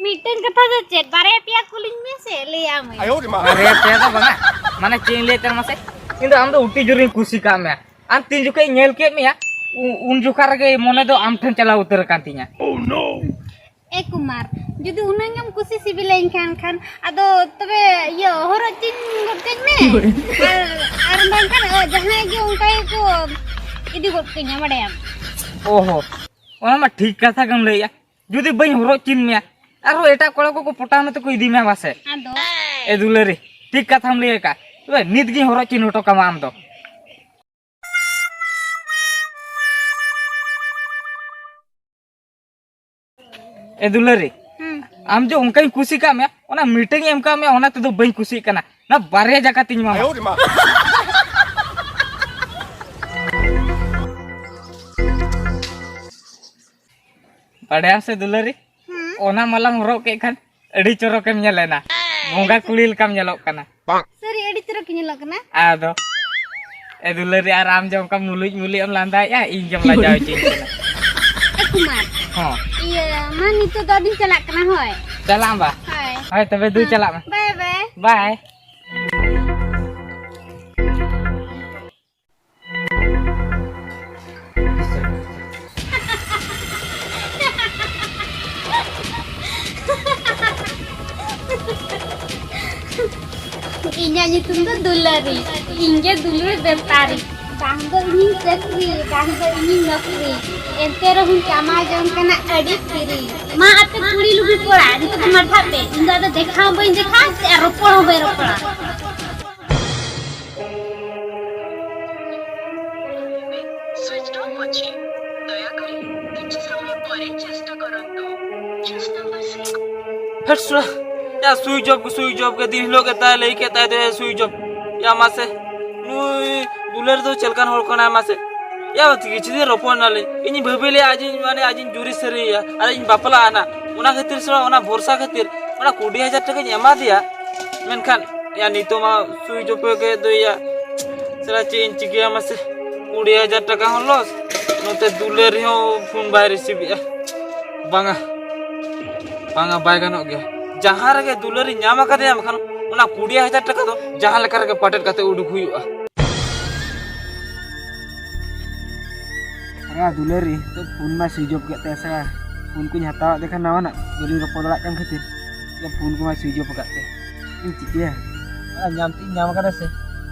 ᱢᱤᱫᱴᱮᱱ ᱠᱟᱛᱷᱟ ᱫᱚ ᱪᱮᱫ? ᱵᱟᱨᱭᱟ ᱯᱮᱭᱟ ᱠᱩᱞᱤᱧ ᱢᱮᱥᱮ, ᱞᱟᱹᱭᱟᱢᱟᱹᱧ᱾ ᱵᱟᱨᱭᱟ ᱯᱮᱭᱟ ᱫᱚ ᱵᱟᱝᱟ, ᱢᱟᱱᱮ ᱪᱮᱫ ᱤᱧ ᱞᱟᱹᱭᱮᱫ ᱛᱟᱦᱮᱱ ᱢᱟᱥᱮ? ᱤᱧ ᱫᱚ ᱟᱢ ᱫᱚ ᱩᱴᱤ ᱡᱳᱨᱤᱧ ᱠᱩᱥᱤ ᱠᱟᱜ ᱢᱮᱭᱟ᱾ ᱟᱢ ᱛᱤᱱ ᱡᱚᱠᱷᱮᱡ ᱤᱧ ᱧᱮᱞ ᱠᱮᱫ ᱢᱮᱭᱟ, ᱩ-, ᱩᱱ ᱡᱚᱠᱷᱟ ᱨᱮᱜᱮ ᱢᱚᱱᱮ ᱫᱚ ᱟᱢ ᱴᱷᱮᱱ ᱪᱟᱞᱟᱣ ᱩᱛᱟᱹᱨ ᱟᱠᱟᱱ ᱛᱤᱧᱟ᱾ ᱮ ᱠᱩᱢᱟᱨ, ᱡᱩᱫᱤ ᱩᱱᱟᱹᱝ ᱜᱮᱢ ᱠᱩᱥᱤ ᱥᱤᱵᱤᱞᱟᱹᱧ ᱠᱷᱟᱱ, ᱠᱷᱟᱱ ᱟᱫᱚ ᱛᱚᱵᱮ ᱤᱭᱟᱹ ᱦᱚᱨᱚᱜ ᱪᱤᱱ ᱜᱚᱫ ᱠᱟᱹᱧ ᱢᱮ᱾ ᱟᱨ, ᱟᱨ ᱵᱟᱝᱠᱷᱟᱱ, ᱚ, ᱡᱟᱦᱟᱸᱭ ᱜᱮ ᱚᱱᱠᱟ ᱜᱮᱠᱚ ᱤᱫᱤ ᱜᱚᱫ ᱠᱟᱹᱧᱟ, ᱵᱟᱰᱟᱭᱟᱢ᱾ ᱚ ᱦᱚ, ᱚᱱᱟ ᱢᱟ ᱴᱷᱤᱠ ᱠᱟᱛᱷᱟ ᱜᱮᱢ ᱞᱟᱹᱭᱮᱜᱼᱟ᱾ ᱡᱩᱫᱤ ᱵᱟᱹᱧ ᱦᱚᱨᱚᱜ ᱪᱤᱱ ᱢᱮᱭᱟ, ᱟᱨᱦᱚᱸ ᱮᱴᱟᱜ ᱠᱚᱲᱟ ᱠᱚᱠᱚ ᱯᱚᱴᱟᱣ ᱢᱮ ᱛᱮᱠᱚ ᱤᱫᱤ ᱢᱮᱭᱟ ᱯᱟᱥᱮ᱾ ᱟᱫᱚ? ᱮ ᱫᱩᱞᱟᱹᱨᱤ, ᱴᱷᱤᱠ ᱠᱟᱛᱷᱟᱢ ᱞᱟᱹᱭ ᱟᱠᱟᱫ᱾ ᱛᱚᱵᱮ ᱱᱤᱛ ᱜᱤᱧ ᱦᱚᱨᱚᱜ ᱪᱤᱱ ᱦᱚᱴᱚ ᱠᱟᱢᱟ ᱟᱢ ᱫᱚ᱾ ᱮ ᱫᱩᱞᱟᱹᱨᱤ, ᱦᱩᱸ᱾ ᱟᱢ ᱡᱮ ᱚᱱᱠᱟᱧ ᱠᱩᱥᱤ ᱠᱟᱜ ᱢᱮᱭᱟ, ᱚᱱᱟ ᱢᱤᱫᱴᱟᱝ ᱮᱢ ᱠᱟᱜ ᱢᱮᱭᱟ, ᱚᱱᱟ ᱛᱮᱫᱚ ᱵᱟᱹᱧ ᱠᱩᱥᱤᱜ ᱠᱟᱱᱟ᱾ ᱚᱱᱟ ᱵᱟᱨᱭᱟ ᱡᱟᱠᱟᱛ ᱤᱧ ᱮᱢᱟᱢᱟ᱾ ᱵᱟᱰᱟᱭᱟᱢ ᱥᱮ ᱫᱩᱞᱟᱹᱨᱤ, ᱦᱩᱸ᱾ ᱚᱱᱟ ᱢᱟᱞᱟᱢ ᱦᱚᱨᱚᱜ ᱠᱮᱫ ᱠᱷᱟᱱ ᱟᱹᱰᱤ ᱪᱚᱨᱚᱠᱮᱢ ᱧᱮᱞᱮᱱᱟ᱾ ᱵᱚᱸᱜᱟ ᱠᱩᱲᱤ ᱞᱮᱠᱟᱢ ᱧᱮᱞᱚᱜ ᱠᱟᱱᱟ᱾ ᱥᱟᱹᱨᱤ ᱟᱹᱰᱤ ᱪᱚᱨᱚᱠ ᱧᱮᱞᱚᱜ ᱠᱟᱱᱟ᱾ ᱟᱫᱚ, ᱮ ᱫᱩᱞᱟᱹᱨᱤ, ᱟᱨ ᱟᱢ ᱡᱮ ᱚᱱᱠᱟ ᱢᱩᱞᱩᱡ ᱢᱩᱞᱩᱡ ᱮᱢ ᱞᱟᱸᱫᱟᱭᱮᱜᱼᱟ, ᱤᱧ ᱜᱮᱢ ᱞᱟᱡᱟᱣ ᱦᱚᱪᱚᱧ ᱠᱟᱱᱟ᱾ ᱮ ᱠᱩᱢᱟᱨ᱾ ᱦᱚᱸ᱾ ᱤᱭᱟᱹ, ᱢᱟ ᱱᱤᱛᱚᱜ ᱫᱚ ᱟᱫᱚᱧ ᱪᱟᱞᱟᱜ ᱠᱟᱱᱟ, ᱦᱳᱭ᱾ ᱪᱟᱞᱟᱜ ᱟᱢ ᱵᱟ? ᱦᱳᱭ᱾ ᱦᱳᱭ, ᱛᱚᱵᱮ ᱫᱩ ᱦᱮᱸ᱾ ᱪᱟᱞᱟᱜ ᱢᱮ᱾ ᱵᱟᱭ ᱵᱟᱭ᱾ ᱵᱟᱭ᱾ ᱤᱧᱟᱹᱜ ᱧᱩᱛᱩᱢ ᱫᱚ ᱫᱩᱞᱟᱹᱨᱤ᱾ ᱤᱧ ᱜᱮ ᱫᱩᱞᱟᱹᱲ ᱵᱮᱯᱟᱨᱤ᱾ ᱵᱟᱝ ᱫᱚ ᱤᱧᱤᱧ ᱪᱟᱹᱠᱨᱤ, ᱵᱟᱝ ᱫᱚ ᱤᱧᱤᱧ ᱱᱚᱠᱨᱤ, ᱮᱱᱛᱮ ᱨᱮᱦᱚᱸᱧ ᱠᱟᱢᱟᱣ ᱡᱚᱝ ᱠᱟᱱᱟ ᱟᱹᱰᱤ ᱯᱷᱤᱨᱤ᱾ ᱢᱟ ᱟᱯᱮ ᱠᱩᱲᱤ ᱞᱩᱜᱤ ᱠᱚᱲᱟ, ᱱᱤᱛᱚᱜ ᱫᱚ ᱢᱟᱴᱷᱟᱜ ᱯᱮ᱾ ᱤᱧ ᱫᱚ ᱟᱫᱚ ᱫᱮᱠᱷᱟ ᱦᱚᱸ ᱵᱟᱹᱧ ᱫᱮᱠᱷᱟ ᱥᱮ ᱟᱨ ᱨᱚᱯᱚᱲ ᱦᱚᱸ ᱵᱟᱹᱧ ᱨᱚᱯᱚᱲᱟ᱾ ସୁଇଚ୍ ଅଫ୍ ଅଛି। ଦୟାକରି କିଛି ସମୟ ପରେ ଚେଷ୍ଟା କରନ୍ତୁ। ଫେର ଶୁଣ, ୟା ସୁଇଚ୍ ଅଫ୍, ସୁଇଚ୍ ଅଫ୍ କେ ଦିନ ଲୋକ କେତା ᱞᱟᱹᱭ ᱠᱮᱫ ᱛᱟᱭ ᱫᱚ ᱥᱩᱭᱤᱪ ᱚᱯᱷ᱾ ᱭᱟ ᱢᱟᱥᱮ, ᱱᱩᱭ ᱫᱩᱞᱟᱹᱲ ᱫᱚ ᱪᱮᱫ ᱞᱮᱠᱟᱱ ᱦᱚᱲ ᱠᱟᱱᱟᱭ ᱢᱟᱥᱮ? ᱭᱟ ᱠᱤᱪᱷᱩ ᱫᱤᱱ ᱨᱚᱯᱚᱲ ᱱᱟᱞᱮ, ᱤᱧ ᱵᱷᱟᱹᱵᱤ ᱞᱮᱭᱟ ᱟᱡᱤᱧ ᱢᱟᱱᱮ ᱟᱡᱤᱧ ᱡᱩᱨᱤ ᱥᱟᱹᱨᱤᱭᱟ ᱟᱨ ᱤᱧ ᱵᱟᱯᱞᱟᱜᱼᱟ ᱱᱟᱜ᱾ ᱚᱱᱟ ᱠᱷᱟᱹᱛᱤᱨ ᱥᱮ ᱚᱱᱟ ᱵᱷᱚᱨᱥᱟ ᱠᱷᱟᱹᱛᱤᱨ ᱚᱱᱟ ᱠᱩᱲᱤ ᱦᱟᱡᱟᱨ ᱴᱟᱠᱟᱧ ᱮᱢᱟ ᱫᱮᱭᱟ, ᱢᱮᱱᱠᱷᱟᱱ ᱭᱟ ᱱᱤᱛᱚᱜ ᱢᱟ ᱥᱩᱭᱤᱪ ᱚᱯᱷ ᱠᱮᱫ ᱫᱚᱭᱟ᱾ ᱥᱮᱲᱟ ᱪᱮᱫ ᱤᱧ ᱪᱤᱠᱟᱹᱭᱟ ᱢᱟᱥᱮ? ᱠᱩᱲᱤ ᱦᱟᱡᱟᱨ ᱴᱟᱠᱟ ᱦᱚᱸ ᱞᱚᱥ, ᱱᱚᱛᱮ ᱫᱩᱞᱟᱹᱲ ᱦᱚᱸ ᱯᱷᱳᱱ ᱵᱟᱭ ᱨᱤᱥᱤᱵᱷ ᱮᱜᱼᱟ᱾ ᱵᱟᱝᱟ, ᱵᱟᱝᱟ, ᱵᱟᱭ ᱜᱟᱱᱚᱜ ᱜᱮᱭᱟ᱾ ᱡᱟᱦᱟᱸ ᱨᱮᱜᱮ ᱫᱩᱞᱟᱹᱲᱤᱧ ᱧᱟᱢ ᱟᱠᱟᱫᱮᱭᱟ, ᱢᱮᱱᱠᱷᱟᱱ ᱚᱱᱟ ᱠᱩᱲᱤ ᱦᱟᱡᱟᱨ ᱴᱟᱠᱟ ᱫᱚ ᱡᱟᱦᱟᱸ ᱞᱮᱠᱟ ᱨᱮᱜᱮ ᱯᱟᱴᱮᱫ ᱠᱟᱛᱮ ᱩᱰᱩᱠ ᱦᱩᱭᱩᱜᱼᱟ᱾ ᱟᱨᱮ ᱫᱩᱞᱟᱹᱲᱤ, ᱛᱚ ᱯᱷᱳᱱ ᱢᱟ ᱥᱩᱭᱤᱪ ᱚᱯᱷ ᱠᱮᱫ ᱛᱟᱭᱟ ᱥᱮ? ᱯᱷᱳᱱ ᱠᱚᱧ ᱦᱟᱛᱟᱣᱟᱫ ᱛᱮ ᱠᱷᱟᱱ ᱱᱟᱣᱟᱱᱟᱜ, ᱵᱟᱹᱞᱤᱧ ᱨᱚᱯᱚᱲ ᱫᱟᱲᱮᱭᱟᱜ ᱠᱟᱱ ᱠᱷᱟᱹᱛᱤᱨ ᱯᱷᱳᱱ ᱠᱚᱢᱟ ᱥᱩᱭᱤᱪ ᱚᱯᱷ ᱟᱠᱟᱫ ᱛᱮ᱾ ᱪᱮᱫ ᱤᱧ ᱪᱤᱠᱟᱹᱭᱟ? ᱟᱨ ᱧᱟᱢ ᱛᱤᱧ ᱧᱟᱢ ᱟᱠᱟᱫᱟ ᱥᱮ,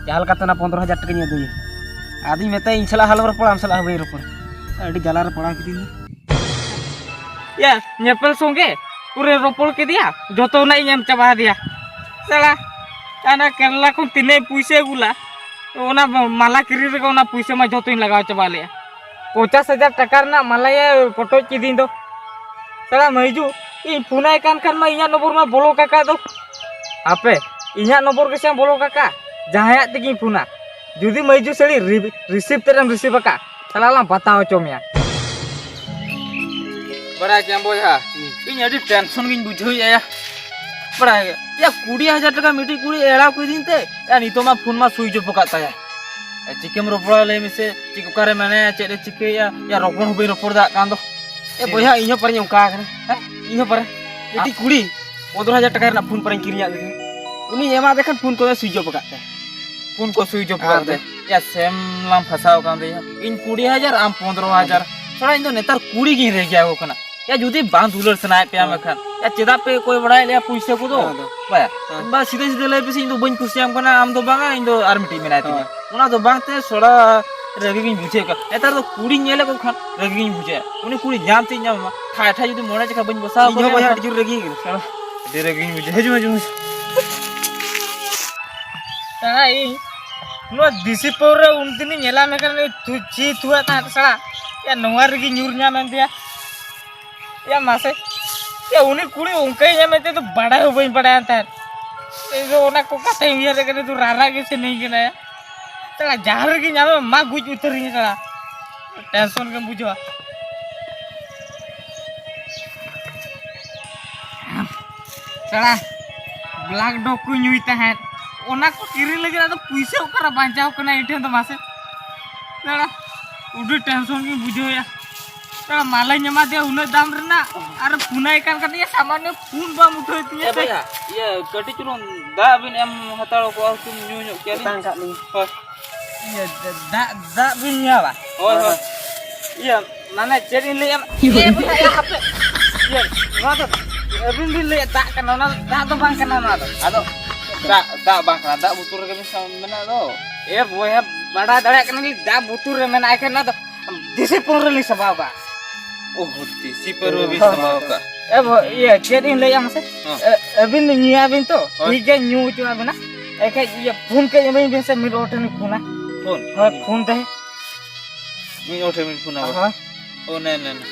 ᱡᱟᱦᱟᱸ ᱞᱮᱠᱟᱛᱮ ᱚᱱᱟ ᱯᱚᱱᱫᱽᱨᱚ ᱦᱟᱡᱟᱨ ᱴᱟᱠᱟᱧ ᱟᱹᱫᱟᱹᱭᱟ᱾ ᱟᱫᱚᱧ ᱢᱮᱛᱟᱭᱟ, ᱤᱧ ᱥᱟᱞᱟᱜ ᱦᱚᱸ ᱟᱞᱚᱢ ᱨᱚᱯᱚᱲᱟ, ᱟᱢ ᱥᱟᱞᱟᱜ ᱦᱚᱸ ᱵᱟᱹᱧ ᱨᱚᱯᱚᱲᱟ᱾ ᱟᱹᱰᱤ ᱡᱟᱞᱟ ᱨᱮ ᱯᱟᱲᱟᱣ ᱠᱤᱫᱤᱧ ᱫᱚ᱾ ᱭᱟ, ᱧᱮᱯᱮᱞ ᱥᱚᱸᱜᱮ ᱯᱩᱨᱟᱹ ᱨᱚᱯᱚᱲ ᱠᱮᱫᱮᱭᱟ, ᱡᱚᱛᱚᱱᱟᱜ ᱤᱧ ᱮᱢ ᱪᱟᱵᱟ ᱟᱫᱮᱭᱟ᱾ ᱥᱟᱞᱟ, ᱦᱟᱱᱟ ᱠᱮᱨᱟᱞᱟ ᱠᱷᱚᱱ ᱛᱤᱱᱟᱹᱜ ᱯᱩᱭᱥᱟᱹ ᱟᱹᱜᱩ ᱞᱟ, ᱚᱱᱟ ᱢᱟᱞᱟ ᱠᱤᱨᱤᱧ ᱨᱮᱜᱮ ᱚᱱᱟ ᱯᱩᱭᱥᱟᱹ ᱢᱟ ᱡᱚᱛᱚᱧ ᱞᱟᱜᱟᱣ ᱪᱟᱵᱟ ᱞᱮᱜᱼᱟ᱾ ᱯᱚᱧᱪᱟᱥ ᱦᱟᱡᱟᱨ ᱴᱟᱠᱟ ᱨᱮᱱᱟᱜ ᱢᱟᱞᱟᱭᱮ ᱯᱚᱴᱚᱡ ᱠᱤᱫᱤᱧ ᱫᱚ᱾ ᱥᱟᱞᱟ ᱢᱟᱹᱭᱡᱩ, ᱤᱧ ᱯᱷᱳᱱᱟᱭ ᱠᱟᱱ ᱠᱷᱟᱱ ᱢᱟ ᱤᱧᱟᱹᱜ ᱱᱚᱢᱵᱚᱨ ᱢᱟ ᱵᱚᱞᱚ ᱠᱟᱠᱟ ᱫᱚ᱾ ᱦᱟᱯᱮ, ᱤᱧᱟᱹᱜ ᱱᱚᱢᱵᱚᱨ ᱜᱮᱥᱮ ᱵᱚᱞᱚ ᱠᱟᱠᱟ, ᱡᱟᱦᱟᱸᱭᱟᱜ ᱛᱮᱜᱮᱧ ᱯᱷᱳᱱᱟ᱾ ᱡᱩᱫᱤ ᱢᱟᱹᱭᱡᱩ ᱥᱟᱹᱲᱤ ᱨᱤ-, ᱨᱤᱥᱤᱵᱷ ᱛᱮᱫ ᱮᱢ ᱨᱤᱥᱤᱵᱷ ᱟᱠᱟᱫ, ᱥᱟᱞᱟ ᱞᱟᱝ ᱵᱟᱛᱟ ᱦᱚᱪᱚ ᱢᱮᱭᱟ᱾ ᱵᱟᱲᱟᱭ ᱠᱮᱭᱟᱢ ᱵᱚᱭᱦᱟ, ᱤᱧ ᱟᱹᱰᱤ ᱴᱮᱱᱥᱚᱱ ᱜᱤᱧ ᱵᱩᱡᱷᱟᱹᱣᱮᱫᱼᱟ ᱭᱟ᱾ ᱵᱟᱲᱟᱭ ᱜᱮ, ᱭᱟ, ᱠᱩᱲᱤ ᱦᱟᱡᱟᱨ ᱴᱟᱠᱟ ᱢᱤᱫᱴᱤᱡ ᱠᱩᱲᱤ ᱮᱲᱟᱣ ᱠᱤᱫᱤᱧ ᱛᱮ, ᱭᱟ, ᱱᱤᱛᱚᱜ ᱢᱟ ᱯᱷᱳᱱ ᱢᱟ ᱥᱩᱭᱤᱪ ᱚᱯᱷ ᱟᱠᱟᱫ ᱛᱟᱭᱟ᱾ ᱭᱟ, ᱪᱤᱠᱟᱹᱢ ᱨᱚᱯᱚᱲᱟ ᱞᱟᱹᱭ ᱢᱮᱥᱮ? ᱪᱮᱫ, ᱚᱠᱟᱨᱮ ᱢᱮᱱᱟᱭᱟ, ᱪᱮᱫ ᱮ ᱪᱤᱠᱟᱹᱭᱮᱫᱼᱟ? ᱭᱟ, ᱨᱚᱯᱚᱲ ᱦᱚᱸ ᱵᱟᱹᱧ ᱨᱚᱯᱚᱲ ᱫᱟᱲᱮᱭᱟᱜ ᱠᱟᱱ ᱫᱚ᱾ ᱮ ᱵᱚᱭᱦᱟ, ᱤᱧ ᱦᱚᱸ ᱯᱟᱨᱮᱧ ᱚᱱᱠᱟ ᱟᱠᱟᱱᱟ᱾ ᱦᱮᱸ, ᱤᱧ ᱦᱚᱸ ᱯᱟᱨᱮ ᱢᱤᱫᱴᱤᱡ ᱠᱩᱲᱤ ᱯᱚᱱᱫᱽᱨᱚ ᱦᱟᱡᱟᱨ ᱴᱟᱠᱟ ᱨᱮᱱᱟᱜ ᱯᱷᱳᱱ ᱯᱟᱨᱮᱧ ᱠᱤᱨᱤᱧᱟᱫ ᱞᱮᱫᱮ᱾ ᱩᱱᱤᱧ ᱮᱢᱟᱫᱮ ᱠᱷᱟᱱ ᱯᱷᱳᱱ ᱠᱚᱫᱚ ᱥᱩᱭᱤᱪ ᱚᱯᱷ ᱟᱠᱟᱫ ᱛᱟᱭᱟ᱾ ᱯᱷᱳᱱ ᱠᱚ ᱥᱩᱭᱤᱪ ᱚᱯᱷ ᱟᱠᱟᱫ ᱛᱮ, ᱭᱟ, ᱥᱮᱢ ᱞᱟᱝ ᱯᱷᱟᱥᱟᱣ ᱟᱠᱟᱱ ᱛᱮ᱾ ᱤᱧ ᱠᱩᱲᱤ ᱦᱟᱡᱟᱨ, ᱟᱢ ᱯᱚᱱᱫᱽᱨᱚ ᱦᱟᱡᱟᱨ᱾ ᱛᱷᱚᱲᱟ ᱤᱧ ᱫᱚ ᱱᱮᱛᱟᱨ ᱠᱩᱲᱤ ᱜᱤᱧ ᱨᱮᱜᱮ ᱟᱠᱚ ᱠᱟᱱᱟ᱾ ᱭᱟ, ᱡᱩᱫᱤ ᱵᱟᱝ ᱫᱩᱞᱟᱹᱲ ᱥᱟᱱᱟᱭᱮᱫ ᱯᱮᱭᱟ ᱢᱮᱱᱠᱷᱟᱱ ᱟᱨ ᱪᱮᱫᱟᱜ ᱯᱮ ᱠᱚᱭ ᱵᱟᱲᱟᱭᱮᱫ ᱞᱮᱭᱟ ᱯᱩᱭᱥᱟᱹ ᱠᱚᱫᱚ? ᱦᱮᱸ, ᱟᱫᱚ᱾ ᱵᱟᱭᱟ᱾ ᱦᱮᱸ᱾ ᱵᱟ, ᱥᱤᱫᱷᱟᱹ ᱥᱤᱫᱷᱟᱹ ᱞᱟᱹᱭ ᱯᱮᱥᱮ, ᱤᱧ ᱫᱚ ᱵᱟᱹᱧ ᱠᱩᱥᱤᱭᱟᱢ ᱠᱟᱱᱟ, ᱟᱢ ᱫᱚ ᱵᱟᱝᱟ, ᱤᱧ ᱫᱚ ᱟᱨ ᱢᱤᱫᱴᱤᱡ ᱢᱮᱱᱟᱭ ᱛᱤᱧᱟ᱾ ᱦᱮᱸ᱾ ᱚᱱᱟ ᱫᱚ ᱵᱟᱝ ᱛᱮ ᱥᱚᱲᱟ ᱨᱟᱹᱜᱤ ᱜᱤᱧ ᱵᱩᱡᱷᱟᱹᱣ ᱠᱟᱜ᱾ ᱱᱮᱛᱟᱨ ᱫᱚ ᱠᱩᱲᱤᱧ ᱧᱮᱞᱮᱫ ᱠᱚ ᱠᱷᱟᱱ ᱨᱟᱹᱜᱤ ᱜᱤᱧ ᱵᱩᱡᱷᱟᱹᱣᱟ᱾ ᱩᱱᱤ ᱠᱩᱲᱤ ᱧᱟᱢ ᱛᱮᱧ ᱧᱟᱢ ᱢᱟ᱾ ᱴᱷᱟᱭ ᱴᱷᱟᱭ ᱡᱩᱫᱤ ᱢᱚᱬᱮ ᱡᱟᱠᱷᱟ ᱵᱟᱹᱧ ᱵᱚᱥᱟᱣ ᱤᱧ ᱦᱚᱸ ᱠᱚᱜᱮᱭᱟ ᱵᱚᱭᱦᱟ ᱠᱷᱟᱱ᱾ ᱟᱹᱰᱤ ᱡᱳᱨ ᱨᱟᱹᱜᱤ ᱠᱟᱱᱟ᱾ ᱥᱚᱲᱟ᱾ ᱟᱹᱰᱤ ᱨᱟᱹᱜᱤᱧ ᱵᱩᱡᱷᱟᱹᱣᱟ᱾ ᱦᱤᱡᱩᱜ ᱢᱮ, ᱦᱤᱡᱩᱜ ᱢᱮ᱾ ᱥᱮᱬᱟ ᱤᱧ ᱱᱚᱣᱟ ᱫᱮᱥᱤ ᱯᱟᱹᱣᱨᱟᱹ ᱩᱱᱫᱤᱱᱤᱧ ᱧᱮᱞᱟ, ᱢᱮᱱᱠᱷᱟᱱ ᱩᱱᱤ ᱛᱷᱩ-, ᱪᱤ ᱛᱷᱩᱣᱟᱜ ᱛᱟᱦᱮᱸᱫ ᱥᱮᱬᱟ᱾ ᱭᱟ, ᱱᱚᱣᱟ ᱨᱮᱜᱮ ᱧᱩᱨ ᱧᱟᱢ ᱮᱱ ᱛᱟᱭᱟ᱾ ᱭᱟ, ᱢᱟᱥᱮ᱾ ᱭᱟ, ᱩᱱᱤ ᱠᱩᱲᱤ ᱚᱱᱠᱟᱭ ᱧᱟᱢ ᱮᱱ ᱛᱟᱭᱟ, ᱵᱟᱲᱟᱭ ᱦᱚᱸ ᱵᱟᱹᱧ ᱵᱟᱲᱟᱭᱟ ᱛᱟᱦᱮᱸᱫ᱾ ᱤᱧ ᱫᱚ ᱚᱱᱟ ᱠᱚ ᱠᱟᱛᱷᱟᱧ ᱩᱭᱦᱟᱹᱨ ᱠᱟᱱᱟ, ᱛᱚ ᱨᱟᱨᱟ ᱜᱮ ᱥᱟᱱᱟᱧ ᱠᱟᱱᱟ᱾ ᱥᱮᱬᱟ, ᱡᱟᱦᱟᱸ ᱨᱮᱜᱮ ᱧᱟᱢᱮ, ᱢᱟ ᱜᱩᱡ ᱩᱛᱟᱹᱨᱤᱧ ᱥᱮᱬᱟ᱾ ᱴᱮᱱᱥᱚᱱ ᱜᱮᱢ ᱵᱩᱡᱷᱟᱹᱣᱟ᱾ ᱥᱮᱬᱟ, ᱵᱞᱮᱠ ᱰᱚᱜᱽ ᱠᱚ ᱧᱩᱭ ᱛᱟᱦᱮᱸᱫ, ᱚᱱᱟ ᱠᱚ ᱠᱤᱨᱤᱧ ᱞᱟᱹᱜᱤᱫ ᱟᱫᱚ ᱯᱩᱭᱥᱟᱹ ᱚᱠᱟᱨᱮ ᱵᱟᱧᱪᱟᱣ ᱠᱟᱱᱟ ᱤᱧ ᱴᱷᱮᱱ ᱫᱚ ᱢᱟᱥᱮ? ᱥᱮᱬᱟ, ᱟᱹᱰᱤ ᱴᱮᱱᱥᱚᱱ ᱜᱤᱧ ᱵᱩᱡᱷᱟᱹᱣᱮᱫᱼᱟ᱾ ᱥᱮᱬᱟ, ᱢᱟᱞᱮᱧ ᱮᱢᱟ ᱫᱮᱭᱟ ᱩᱱᱟᱹᱜ ᱫᱟᱢ ᱨᱮᱱᱟᱜ, ᱟᱨ ᱯᱷᱳᱱᱟᱭ ᱠᱟᱱ ᱠᱷᱟᱱ ᱤᱧ ᱥᱟᱢᱟᱱ ᱯᱷᱳᱱ ᱵᱟᱢ ᱩᱴᱷᱟᱹᱣ ᱛᱤᱧᱟᱹ ᱮ ᱥᱮ? ᱵᱚᱭᱦᱟ, ᱤᱭᱟᱹ, ᱠᱟᱹᱴᱤᱡ ᱪᱩᱞᱩᱝ ᱫᱟᱜ ᱵᱤᱱ ᱮᱢ ᱦᱟᱛᱟᱲ ᱠᱚᱣᱟ, ᱦᱩᱛᱩᱢ ᱧᱩ ᱧᱚᱜ ᱠᱮᱭᱟ ᱞᱤᱧ᱾ ᱛᱟᱝ ᱠᱟᱜ ᱞᱤᱧ᱾ ᱦᱳᱭ᱾ ᱤᱭᱟᱹ, ᱫᱟᱜ, ᱫᱟᱜ ᱵᱤᱱ ᱧᱩᱭᱟ ᱵᱟ? ᱦᱳᱭ, ᱦᱳᱭ᱾ ᱤᱭᱟᱹ, ᱢᱟᱱᱮ ᱪᱮᱫ ᱤᱧ ᱞᱟᱹᱭᱟ? ᱤᱭᱟᱹ, ᱵᱚᱭᱦᱟ, ᱤᱭᱟᱹ, ᱦᱟᱯᱮ᱾ ᱤᱭᱟᱹ, ᱱᱚᱣᱟ ᱫᱚ ᱟᱹᱵᱤᱱ ᱵᱤᱱ ᱞᱟᱹᱭᱮᱫ ᱫᱟᱜ ᱠᱟᱱᱟ, ᱚᱱᱟ ᱫᱚ ᱫᱟᱜ ᱫᱚ ᱵᱟᱝ ᱠᱟᱱᱟ ᱱᱚᱣᱟ ᱫᱚ᱾ ᱟᱫᱚ ᱫᱟᱜ, ᱫᱟᱜ ᱵᱟᱝ ᱠᱟᱱᱟ, ᱫᱟᱜ ᱵᱩᱛᱩᱨ ᱨᱮᱜᱮ ᱵᱤᱱ ᱥᱟᱵ ᱢᱮᱱᱟᱜ ᱫᱚ᱾ ᱮ ᱵᱚᱭᱦᱟ, ᱵᱟᱲᱟᱭ ᱫᱟᱲᱮᱭᱟᱜ ᱠᱟᱱᱟ ᱞᱤᱧ, ᱫᱟᱜ ᱵᱩᱛᱩᱨ ᱨᱮ ᱢᱮᱱᱟᱜ ᱠᱷᱟᱱ ᱱᱚᱣᱟ ᱫᱚ ᱫᱮᱥᱤ ᱯᱟᱹᱣᱨᱟᱹ ᱞᱤᱧ ᱥᱟᱵᱟᱣ ᱠᱟᱜᱼᱟ᱾ ᱚ, ᱫᱮᱥᱤ ᱯᱟᱹᱣᱨᱟᱹ ᱵᱤᱱ ᱦᱳᱭ᱾ ᱥᱟᱵᱟᱣ ᱠᱟᱜᱼᱟ᱾ ᱮ ᱵᱚ-, ᱤᱭᱟᱹ, ᱪᱮᱫ ᱤᱧ ᱞᱟᱹᱭᱟ ᱢᱟᱥᱮ? ᱦᱮᱸ᱾ ᱮ, ᱟᱹᱵᱤᱱ ᱫᱚ ᱧᱩᱭᱟᱵᱤᱱ ᱛᱚ? ᱦᱳᱭ᱾ ᱴᱷᱤᱠ ᱜᱮ, ᱧᱩ ᱦᱚᱪᱚᱣᱟᱵᱤᱱᱟ᱾ ᱮᱱᱠᱷᱟᱡ ᱤᱭᱟᱹ, ᱯᱷᱳᱱ ᱠᱟᱹᱡ ᱮᱢᱟᱹᱧ ᱵᱤᱱ ᱥᱮ, ᱢᱤᱫ ᱦᱚᱲ ᱴᱷᱮᱱ ᱞᱤᱧ ᱯᱷᱳᱱᱟ᱾ ᱯᱷᱳᱱ? ᱦᱳᱭ, ᱯᱷᱳᱱ ᱛᱮ᱾ ᱢᱤᱫ ᱦᱚᱲ ᱴᱷᱮᱱ ᱵᱤᱱ ᱯᱷᱳᱱᱟ? ᱦᱳᱭ᱾ ᱚ, ᱱᱮ, ᱱᱮ, ᱱᱮ᱾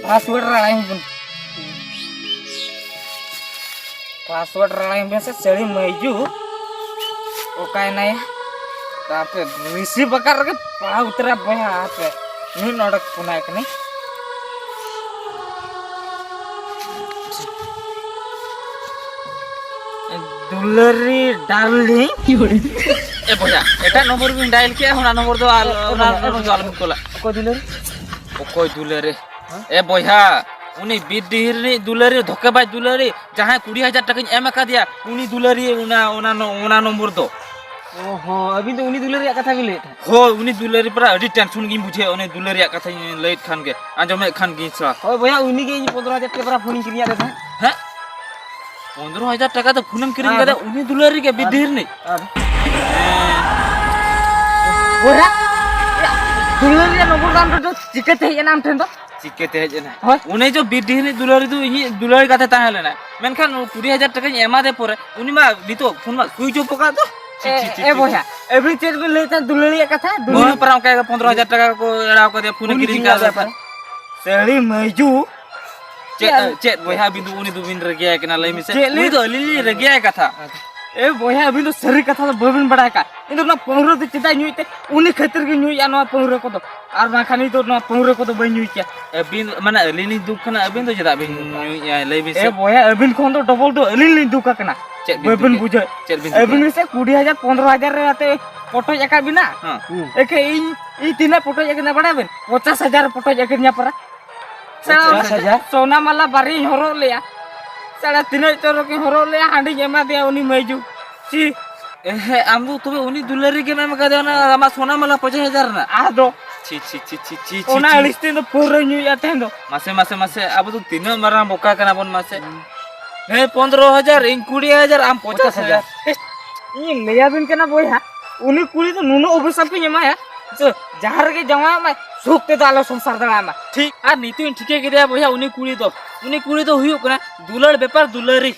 ᱯᱟᱥᱣᱟᱨᱰ ᱨᱟᱲᱟᱭᱟᱹᱧ ᱵᱤᱱ᱾ ᱯᱟᱥᱣᱟᱨᱰ ᱨᱟᱲᱟᱭᱟᱹᱧ ᱵᱤᱱ ᱥᱮ, ᱥᱟᱹᱲᱤ ᱢᱟᱹᱭᱡᱩ᱾ ᱚᱠᱟᱭᱮᱱᱟᱭᱟ? ᱛᱟᱯᱮ ᱨᱤᱥᱤᱵᱷ ᱟᱠᱟᱫ ᱨᱮᱜᱮ ᱯᱟᱲᱟᱣ ᱩᱛᱟᱹᱨᱟ ᱵᱚᱭᱦᱟ, ᱦᱟᱯᱮ᱾ ᱢᱤᱫ ᱱᱚᱰᱮᱠ ᱯᱷᱳᱱᱟᱭ ᱠᱟᱹᱱᱟᱹᱧ᱾ ᱫᱩᱞᱟᱹᱨᱤ ᱰᱟᱨᱞᱤᱝ᱾ ᱮ ᱵᱚᱭᱦᱟ, ᱮᱴᱟᱜ ᱱᱚᱢᱵᱚᱨ ᱵᱤᱱ ᱰᱟᱭᱮᱞ ᱠᱮᱜᱼᱟ, ᱚᱱᱟ ᱱᱚᱢᱵᱚᱨ ᱫᱚ ᱟᱞ-, ᱮ ᱚᱱᱟ ᱵᱚᱭᱦᱟ, ᱮ ᱱᱚᱢᱵᱚᱨ ᱫᱚ ᱵᱚᱭᱦᱟ᱾ ᱟᱞᱚᱵᱤᱱ ᱠᱚᱞᱟ᱾ ᱚᱠᱚᱭ ᱫᱩᱞᱟᱹᱨᱤ? ᱚᱠᱚᱭ ᱫᱩᱞᱟᱹᱨᱤ? ᱦᱮᱸ? ᱮ ᱵᱚᱭᱦᱟ, ᱩᱱᱤ ᱵᱤᱨ ᱰᱤᱦᱤ ᱨᱤᱱᱤᱡ ᱫᱩᱞᱟᱹᱨᱤ, ᱫᱷᱚᱠᱮᱵᱟᱡᱽ ᱫᱩᱞᱟᱹᱨᱤ, ᱡᱟᱦᱟᱸᱭ ᱠᱩᱲᱤ ᱦᱟᱡᱟᱨ ᱴᱟᱠᱟᱧ ᱮᱢ ᱟᱠᱟᱫᱮᱭᱟ, ᱩᱱᱤ ᱫᱩᱞᱟᱹᱨᱤ ᱚᱱᱟ, ᱚᱱᱟ ᱱᱚ-, ᱚᱱᱟ ᱱᱚᱢᱵᱚᱨ ᱫᱚ᱾ ᱚ ᱦᱚᱸ, ᱟᱹᱵᱤᱱ ᱫᱚ ᱩᱱᱤ ᱫᱩᱞᱟᱹᱲ ᱨᱮᱭᱟᱜ ᱠᱟᱛᱷᱟ ᱵᱤᱱ ᱞᱟᱹᱭᱮᱫ ᱛᱟᱦᱮᱸᱫ? ᱦᱳᱭ, ᱩᱱᱤ ᱫᱩᱞᱟᱹᱲᱤ ᱯᱟᱨᱟ ᱟᱹᱰᱤ ᱴᱮᱱᱥᱚᱱ ᱜᱤᱧ ᱵᱩᱡᱷᱟᱹᱣᱮᱫ, ᱩᱱᱤ ᱫᱩᱞᱟᱹᱲ ᱨᱮᱭᱟᱜ ᱠᱟᱛᱷᱟᱧ ᱞᱟᱹᱭᱮᱫ ᱠᱷᱟᱱ ᱜᱮ, ᱟᱸᱡᱚᱢᱮᱫ ᱠᱷᱟᱱ ᱜᱤᱧ ᱥᱟ᱾ ᱦᱳᱭ ᱵᱚᱭᱦᱟ, ᱩᱱᱤ ᱜᱮ ᱤᱧ ᱯᱚᱱᱫᱽᱨᱚ ᱦᱟᱡᱟᱨ ᱴᱟᱠᱟ ᱯᱟᱨᱟ ᱯᱷᱳᱱᱤᱧ ᱠᱤᱨᱤᱧᱟᱫ ᱛᱟᱦᱮᱸᱫ᱾ ᱦᱮᱸ? ᱯᱚᱱᱫᱽᱨᱚ ᱦᱟᱡᱟᱨ ᱴᱟᱠᱟ ᱛᱮ ᱯᱷᱳᱱᱮᱢ ᱠᱤᱨᱤᱧ ᱟᱨ ᱠᱟᱫᱟ, ᱩᱱᱤ ᱫᱩᱞᱟᱹᱲᱤ ᱜᱮ ᱵᱤᱫᱽᱫᱷᱤ ᱨᱤᱱᱤᱡ? ᱟᱨ ᱵᱚᱭᱦᱟ, ᱫᱩᱞᱟᱹᱲᱤᱭᱟᱹ ᱱᱚᱜᱚᱨ ᱨᱟᱢ ᱨᱮᱫᱚ ᱪᱤᱠᱟᱹᱛᱮ ᱦᱮᱡ ᱮᱱᱟ ᱟᱢ ᱴᱷᱮᱱ ᱫᱚ? ᱪᱤᱠᱟᱹᱛᱮ ᱦᱮᱡ ᱮᱱᱟ? ᱦᱳᱭ᱾ ᱩᱱᱤ ᱡᱚ ᱵᱤᱫᱽᱫᱷᱤ ᱨᱤᱱᱤᱡ ᱫᱩᱞᱟᱹᱲᱤ ᱫᱚ ᱤᱧᱤᱡ ᱫᱩᱞᱟᱹᱲᱤ ᱠᱟᱛᱮ ᱛᱟᱦᱮᱸ ᱞᱮᱱᱟ, ᱢᱮᱱᱠᱷᱟᱱ ᱠᱩᱲᱤ ᱦᱟᱡᱟᱨ ᱴᱟᱠᱟᱧ ᱮᱢᱟ ᱫᱮ ᱯᱚᱨᱮ, ᱩᱱᱤ ᱢᱟ ᱱᱤᱛᱚᱜ ᱯᱷᱳᱱ ᱢᱟ ᱥᱩᱭᱤᱪ ᱚᱯᱷ ᱟᱠᱟᱫ ᱫᱚ᱾ ᱮ, ᱪᱷᱤ, ᱪᱷᱤ, ᱮ ᱪᱷᱤ, ᱵᱚᱭᱦᱟ, ᱪᱷᱤ᱾ ᱟᱹᱵᱤᱱ ᱪᱮᱫ ᱵᱤᱱ ᱞᱟᱹᱭᱮᱫ ᱛᱟᱦᱮᱸᱫ ᱫᱩᱞᱟᱹᱲᱤᱭᱟᱹ ᱠᱟᱛᱷᱟ? ᱩᱱᱤ ᱫᱩᱞᱟᱹᱲᱤᱭᱟᱹ ᱦᱚᱸ ᱯᱟᱨᱟ ᱚᱱᱠᱟ ᱜᱮ ᱯᱚᱱᱫᱽᱨᱚ ᱦᱟᱡᱟᱨ ᱴᱟᱠᱟ ᱠᱚ ᱮᱲᱟᱣ ᱠᱟᱫᱮᱭᱟ, ᱯᱷᱳᱱ ᱮ ᱩᱱᱤ ᱠᱤᱨᱤᱧ ᱪᱤᱠᱟᱹ ᱠᱟᱫ ᱫᱟᱭ ᱛᱟᱦᱮᱸᱫ᱾ ᱯᱟᱨᱟ? ᱥᱟᱹᱲᱤ ᱢᱟᱹᱭᱡᱩ᱾ ᱪᱮᱫ, ᱪᱮᱫ? ᱪᱮᱫ ᱵᱚᱭᱦᱟ ᱟᱹᱵᱤᱱ ᱫᱚ ᱩᱱᱤ ᱫᱚᱵᱤᱱ ᱨᱟᱹᱜᱤᱭᱟᱭ ᱠᱟᱱᱟ, ᱞᱟᱹᱭ ᱢᱮᱥᱮ? ᱪᱮᱫ ᱩᱱᱤ ᱞᱟᱹᱭ? ᱫᱚ ᱟᱹᱞᱤᱧ ᱞᱤᱧ ᱨᱟᱹᱜᱤᱭᱟᱭ ᱠᱟᱛᱷᱟ᱾ ᱮ ᱵᱚᱭᱦᱟ, ᱟᱹᱵᱤᱱ ᱫᱚ ᱥᱟᱹᱨᱤ ᱠᱟᱛᱷᱟ ᱫᱚ ᱵᱟᱹᱵᱤᱱ ᱵᱟᱲᱟᱭ ᱠᱟᱜ᱾ ᱤᱧ ᱫᱚ ᱱᱚᱣᱟ ᱯᱟᱹᱣᱨᱟᱹ ᱫᱚ ᱪᱮᱫᱟᱜ ᱧᱩᱭᱮᱫ ᱛᱮ? ᱩᱱᱤ ᱠᱷᱟᱹᱛᱤᱨ ᱜᱮ ᱧᱩᱭᱮᱫᱼᱟ ᱱᱚᱣᱟ ᱯᱟᱹᱣᱨᱟᱹ ᱠᱚᱫᱚ, ᱟᱨ ᱵᱟᱝᱠᱷᱟᱱ ᱤᱧ ᱫᱚ ᱱᱚᱣᱟ ᱯᱟᱹᱣᱨᱟᱹ ᱠᱚᱫᱚ ᱵᱟᱹᱧ ᱧᱩᱭ ᱠᱮᱭᱟ᱾ ᱟᱹᱵᱤᱱ, ᱢᱟᱱᱮ, ᱟᱹᱞᱤᱧ ᱞᱤᱧ ᱫᱩᱠ ᱠᱟᱱᱟ, ᱟᱹᱵᱤᱱ ᱫᱚ ᱪᱮᱫᱟᱜ ᱵᱤᱱ ᱧᱩᱭᱮᱫᱼᱟ, ᱞᱟᱹᱭ ᱵᱤᱱ ᱥᱮ? ᱮ ᱵᱚᱭᱦᱟ, ᱟᱹᱵᱤᱱ ᱠᱷᱚᱱ ᱫᱚ ᱰᱚᱵᱚᱞ ᱫᱚ ᱟᱹᱞᱤᱧ ᱞᱤᱧ ᱫᱩᱠ ᱟᱠᱟᱱᱟ᱾ ᱪᱮᱫ ᱵᱤᱱ ᱵᱟᱹᱵᱤᱱ ᱫᱩᱠᱮᱜᱼᱟ? ᱵᱩᱡᱷᱟᱹᱣ᱾ ᱪᱮᱫ ᱵᱤᱱ ᱟᱹᱵᱤᱱ ᱫᱩᱠᱮᱜᱼᱟ? ᱜᱮᱥᱮ ᱠᱩᱲᱤ ᱦᱟᱡᱟᱨ, ᱯᱚᱱᱫᱽᱨᱚ ᱦᱟᱡᱟᱨ ᱨᱮ ᱟᱛᱮ ᱯᱚᱴᱚᱡ ᱟᱠᱟᱫ ᱵᱤᱱᱟ᱾ ᱦᱮᱸ᱾ ᱮᱠᱮ ᱤᱧ, ᱤᱧ ᱛᱤᱱᱟᱹᱜ ᱯᱚᱴᱚᱡ ᱟᱠᱟᱫᱤᱧᱟ ᱵᱟᱲᱟᱭ ᱵᱤᱱ? ᱯᱚᱪᱟᱥ ᱦᱟᱡᱟᱨ ᱯᱚᱴᱚᱡ ᱟᱠᱟᱫᱤᱧᱟ ᱯᱟᱨᱟ᱾ ᱥᱮᱬᱟ ᱯᱚᱪᱟᱥ ᱦᱟᱡᱟᱨ? ᱥᱚᱱᱟ ᱢᱟᱞᱟ ᱵᱟᱨᱭᱟᱧ ᱦᱚᱨᱚᱜ ᱞᱮᱜᱼᱟ᱾ ᱥᱮᱬᱟ ᱛᱤᱱᱟᱹᱜ ᱪᱚᱨᱚᱠᱤᱧ ᱦᱚᱨᱚᱜ ᱞᱮᱜᱼᱟ, ᱦᱟᱺᱰᱤᱧ ᱮᱢᱟ ᱫᱮᱭᱟ ᱩᱱᱤ ᱢᱟᱹᱭᱡᱩ᱾ ᱪᱤ᱾ ᱮᱦᱮ, ᱟᱢ ᱫᱚ ᱛᱚᱵᱮ ᱩᱱᱤ ᱫᱩᱞᱟᱹᱲᱤ ᱜᱮᱢ ᱮᱢ ᱠᱟᱫᱮᱭᱟ ᱚᱱᱟ ᱟᱢᱟᱜ ᱥᱚᱱᱟ ᱢᱟᱞᱟ ᱯᱚᱪᱟᱥ ᱦᱟᱡᱟᱨ ᱨᱮᱱᱟᱜ? ᱟᱫᱚ᱾ ᱪᱷᱤ, ᱪᱷᱤ, ᱪᱷᱤ, ᱪᱷᱤ, ᱪᱷᱤ, ᱪᱷᱤ, ᱚᱱᱟ ᱪᱷᱤ᱾ ᱟᱹᱲᱤᱥ ᱛᱮ ᱤᱧ ᱫᱚ ᱯᱟᱹᱣᱨᱟᱹᱧ ᱧᱩᱭᱮᱫᱼᱟ ᱛᱮᱦᱮᱧ ᱫᱚ᱾ ᱢᱟᱥᱮ, ᱢᱟᱥᱮ, ᱢᱟᱥᱮ, ᱟᱵᱚ ᱫᱚ ᱛᱤᱱᱟᱹᱜ ᱢᱟᱨᱟᱝ ᱵᱚᱠᱟ ᱠᱟᱱᱟ ᱵᱚᱱ ᱢᱟᱥᱮ? ᱦᱩᱸ᱾ ᱦᱮᱸ, ᱯᱚᱱᱫᱽᱨᱚ ᱦᱟᱡᱟᱨ, ᱤᱧ ᱠᱩᱲᱤ ᱦᱟᱡᱟᱨ, ᱟᱢ ᱯᱚᱪᱟᱥ ᱦᱟᱡᱟᱨ᱾ ᱯᱚᱪᱟᱥ ᱦᱟᱡᱟᱨ᱾ ᱤᱧ ᱞᱟᱹᱭᱟᱵᱤᱱ ᱠᱟᱱᱟ ᱵᱚᱭᱦᱟ, ᱩᱱᱤ ᱠᱩᱲᱤ ᱫᱚ ᱱᱩᱱᱟᱹᱜ ᱚᱵᱷᱤᱥᱟᱯ ᱤᱧ ᱮᱢᱟᱭᱟ, ᱡᱮ ᱡᱟᱦᱟᱸ ᱨᱮᱜᱮ ᱡᱟᱶᱟᱭᱚᱜ ᱢᱟᱭ, ᱥᱩᱠ ᱛᱮᱫᱚ ᱟᱞᱚ ᱥᱚᱝᱥᱟᱨ ᱫᱟᱲᱮᱭᱟᱜ ᱢᱟ᱾ ᱴᱷᱤᱠ᱾ ᱟᱨ ᱱᱤᱛᱚᱜ ᱤᱧ ᱴᱷᱤᱠᱟᱹ ᱠᱮᱫᱮᱭᱟ ᱵᱚᱭᱦᱟ, ᱩᱱᱤ ᱠᱩᱲᱤ ᱫᱚ, ᱩᱱᱤ ᱠᱩᱲᱤ ᱫᱚ ᱦᱩᱭᱩᱜ ᱠᱟᱱᱟ ᱫᱩᱞᱟᱹᱲ ᱵᱮᱯᱟᱨ ᱫᱩᱞᱟᱹᱲᱤ᱾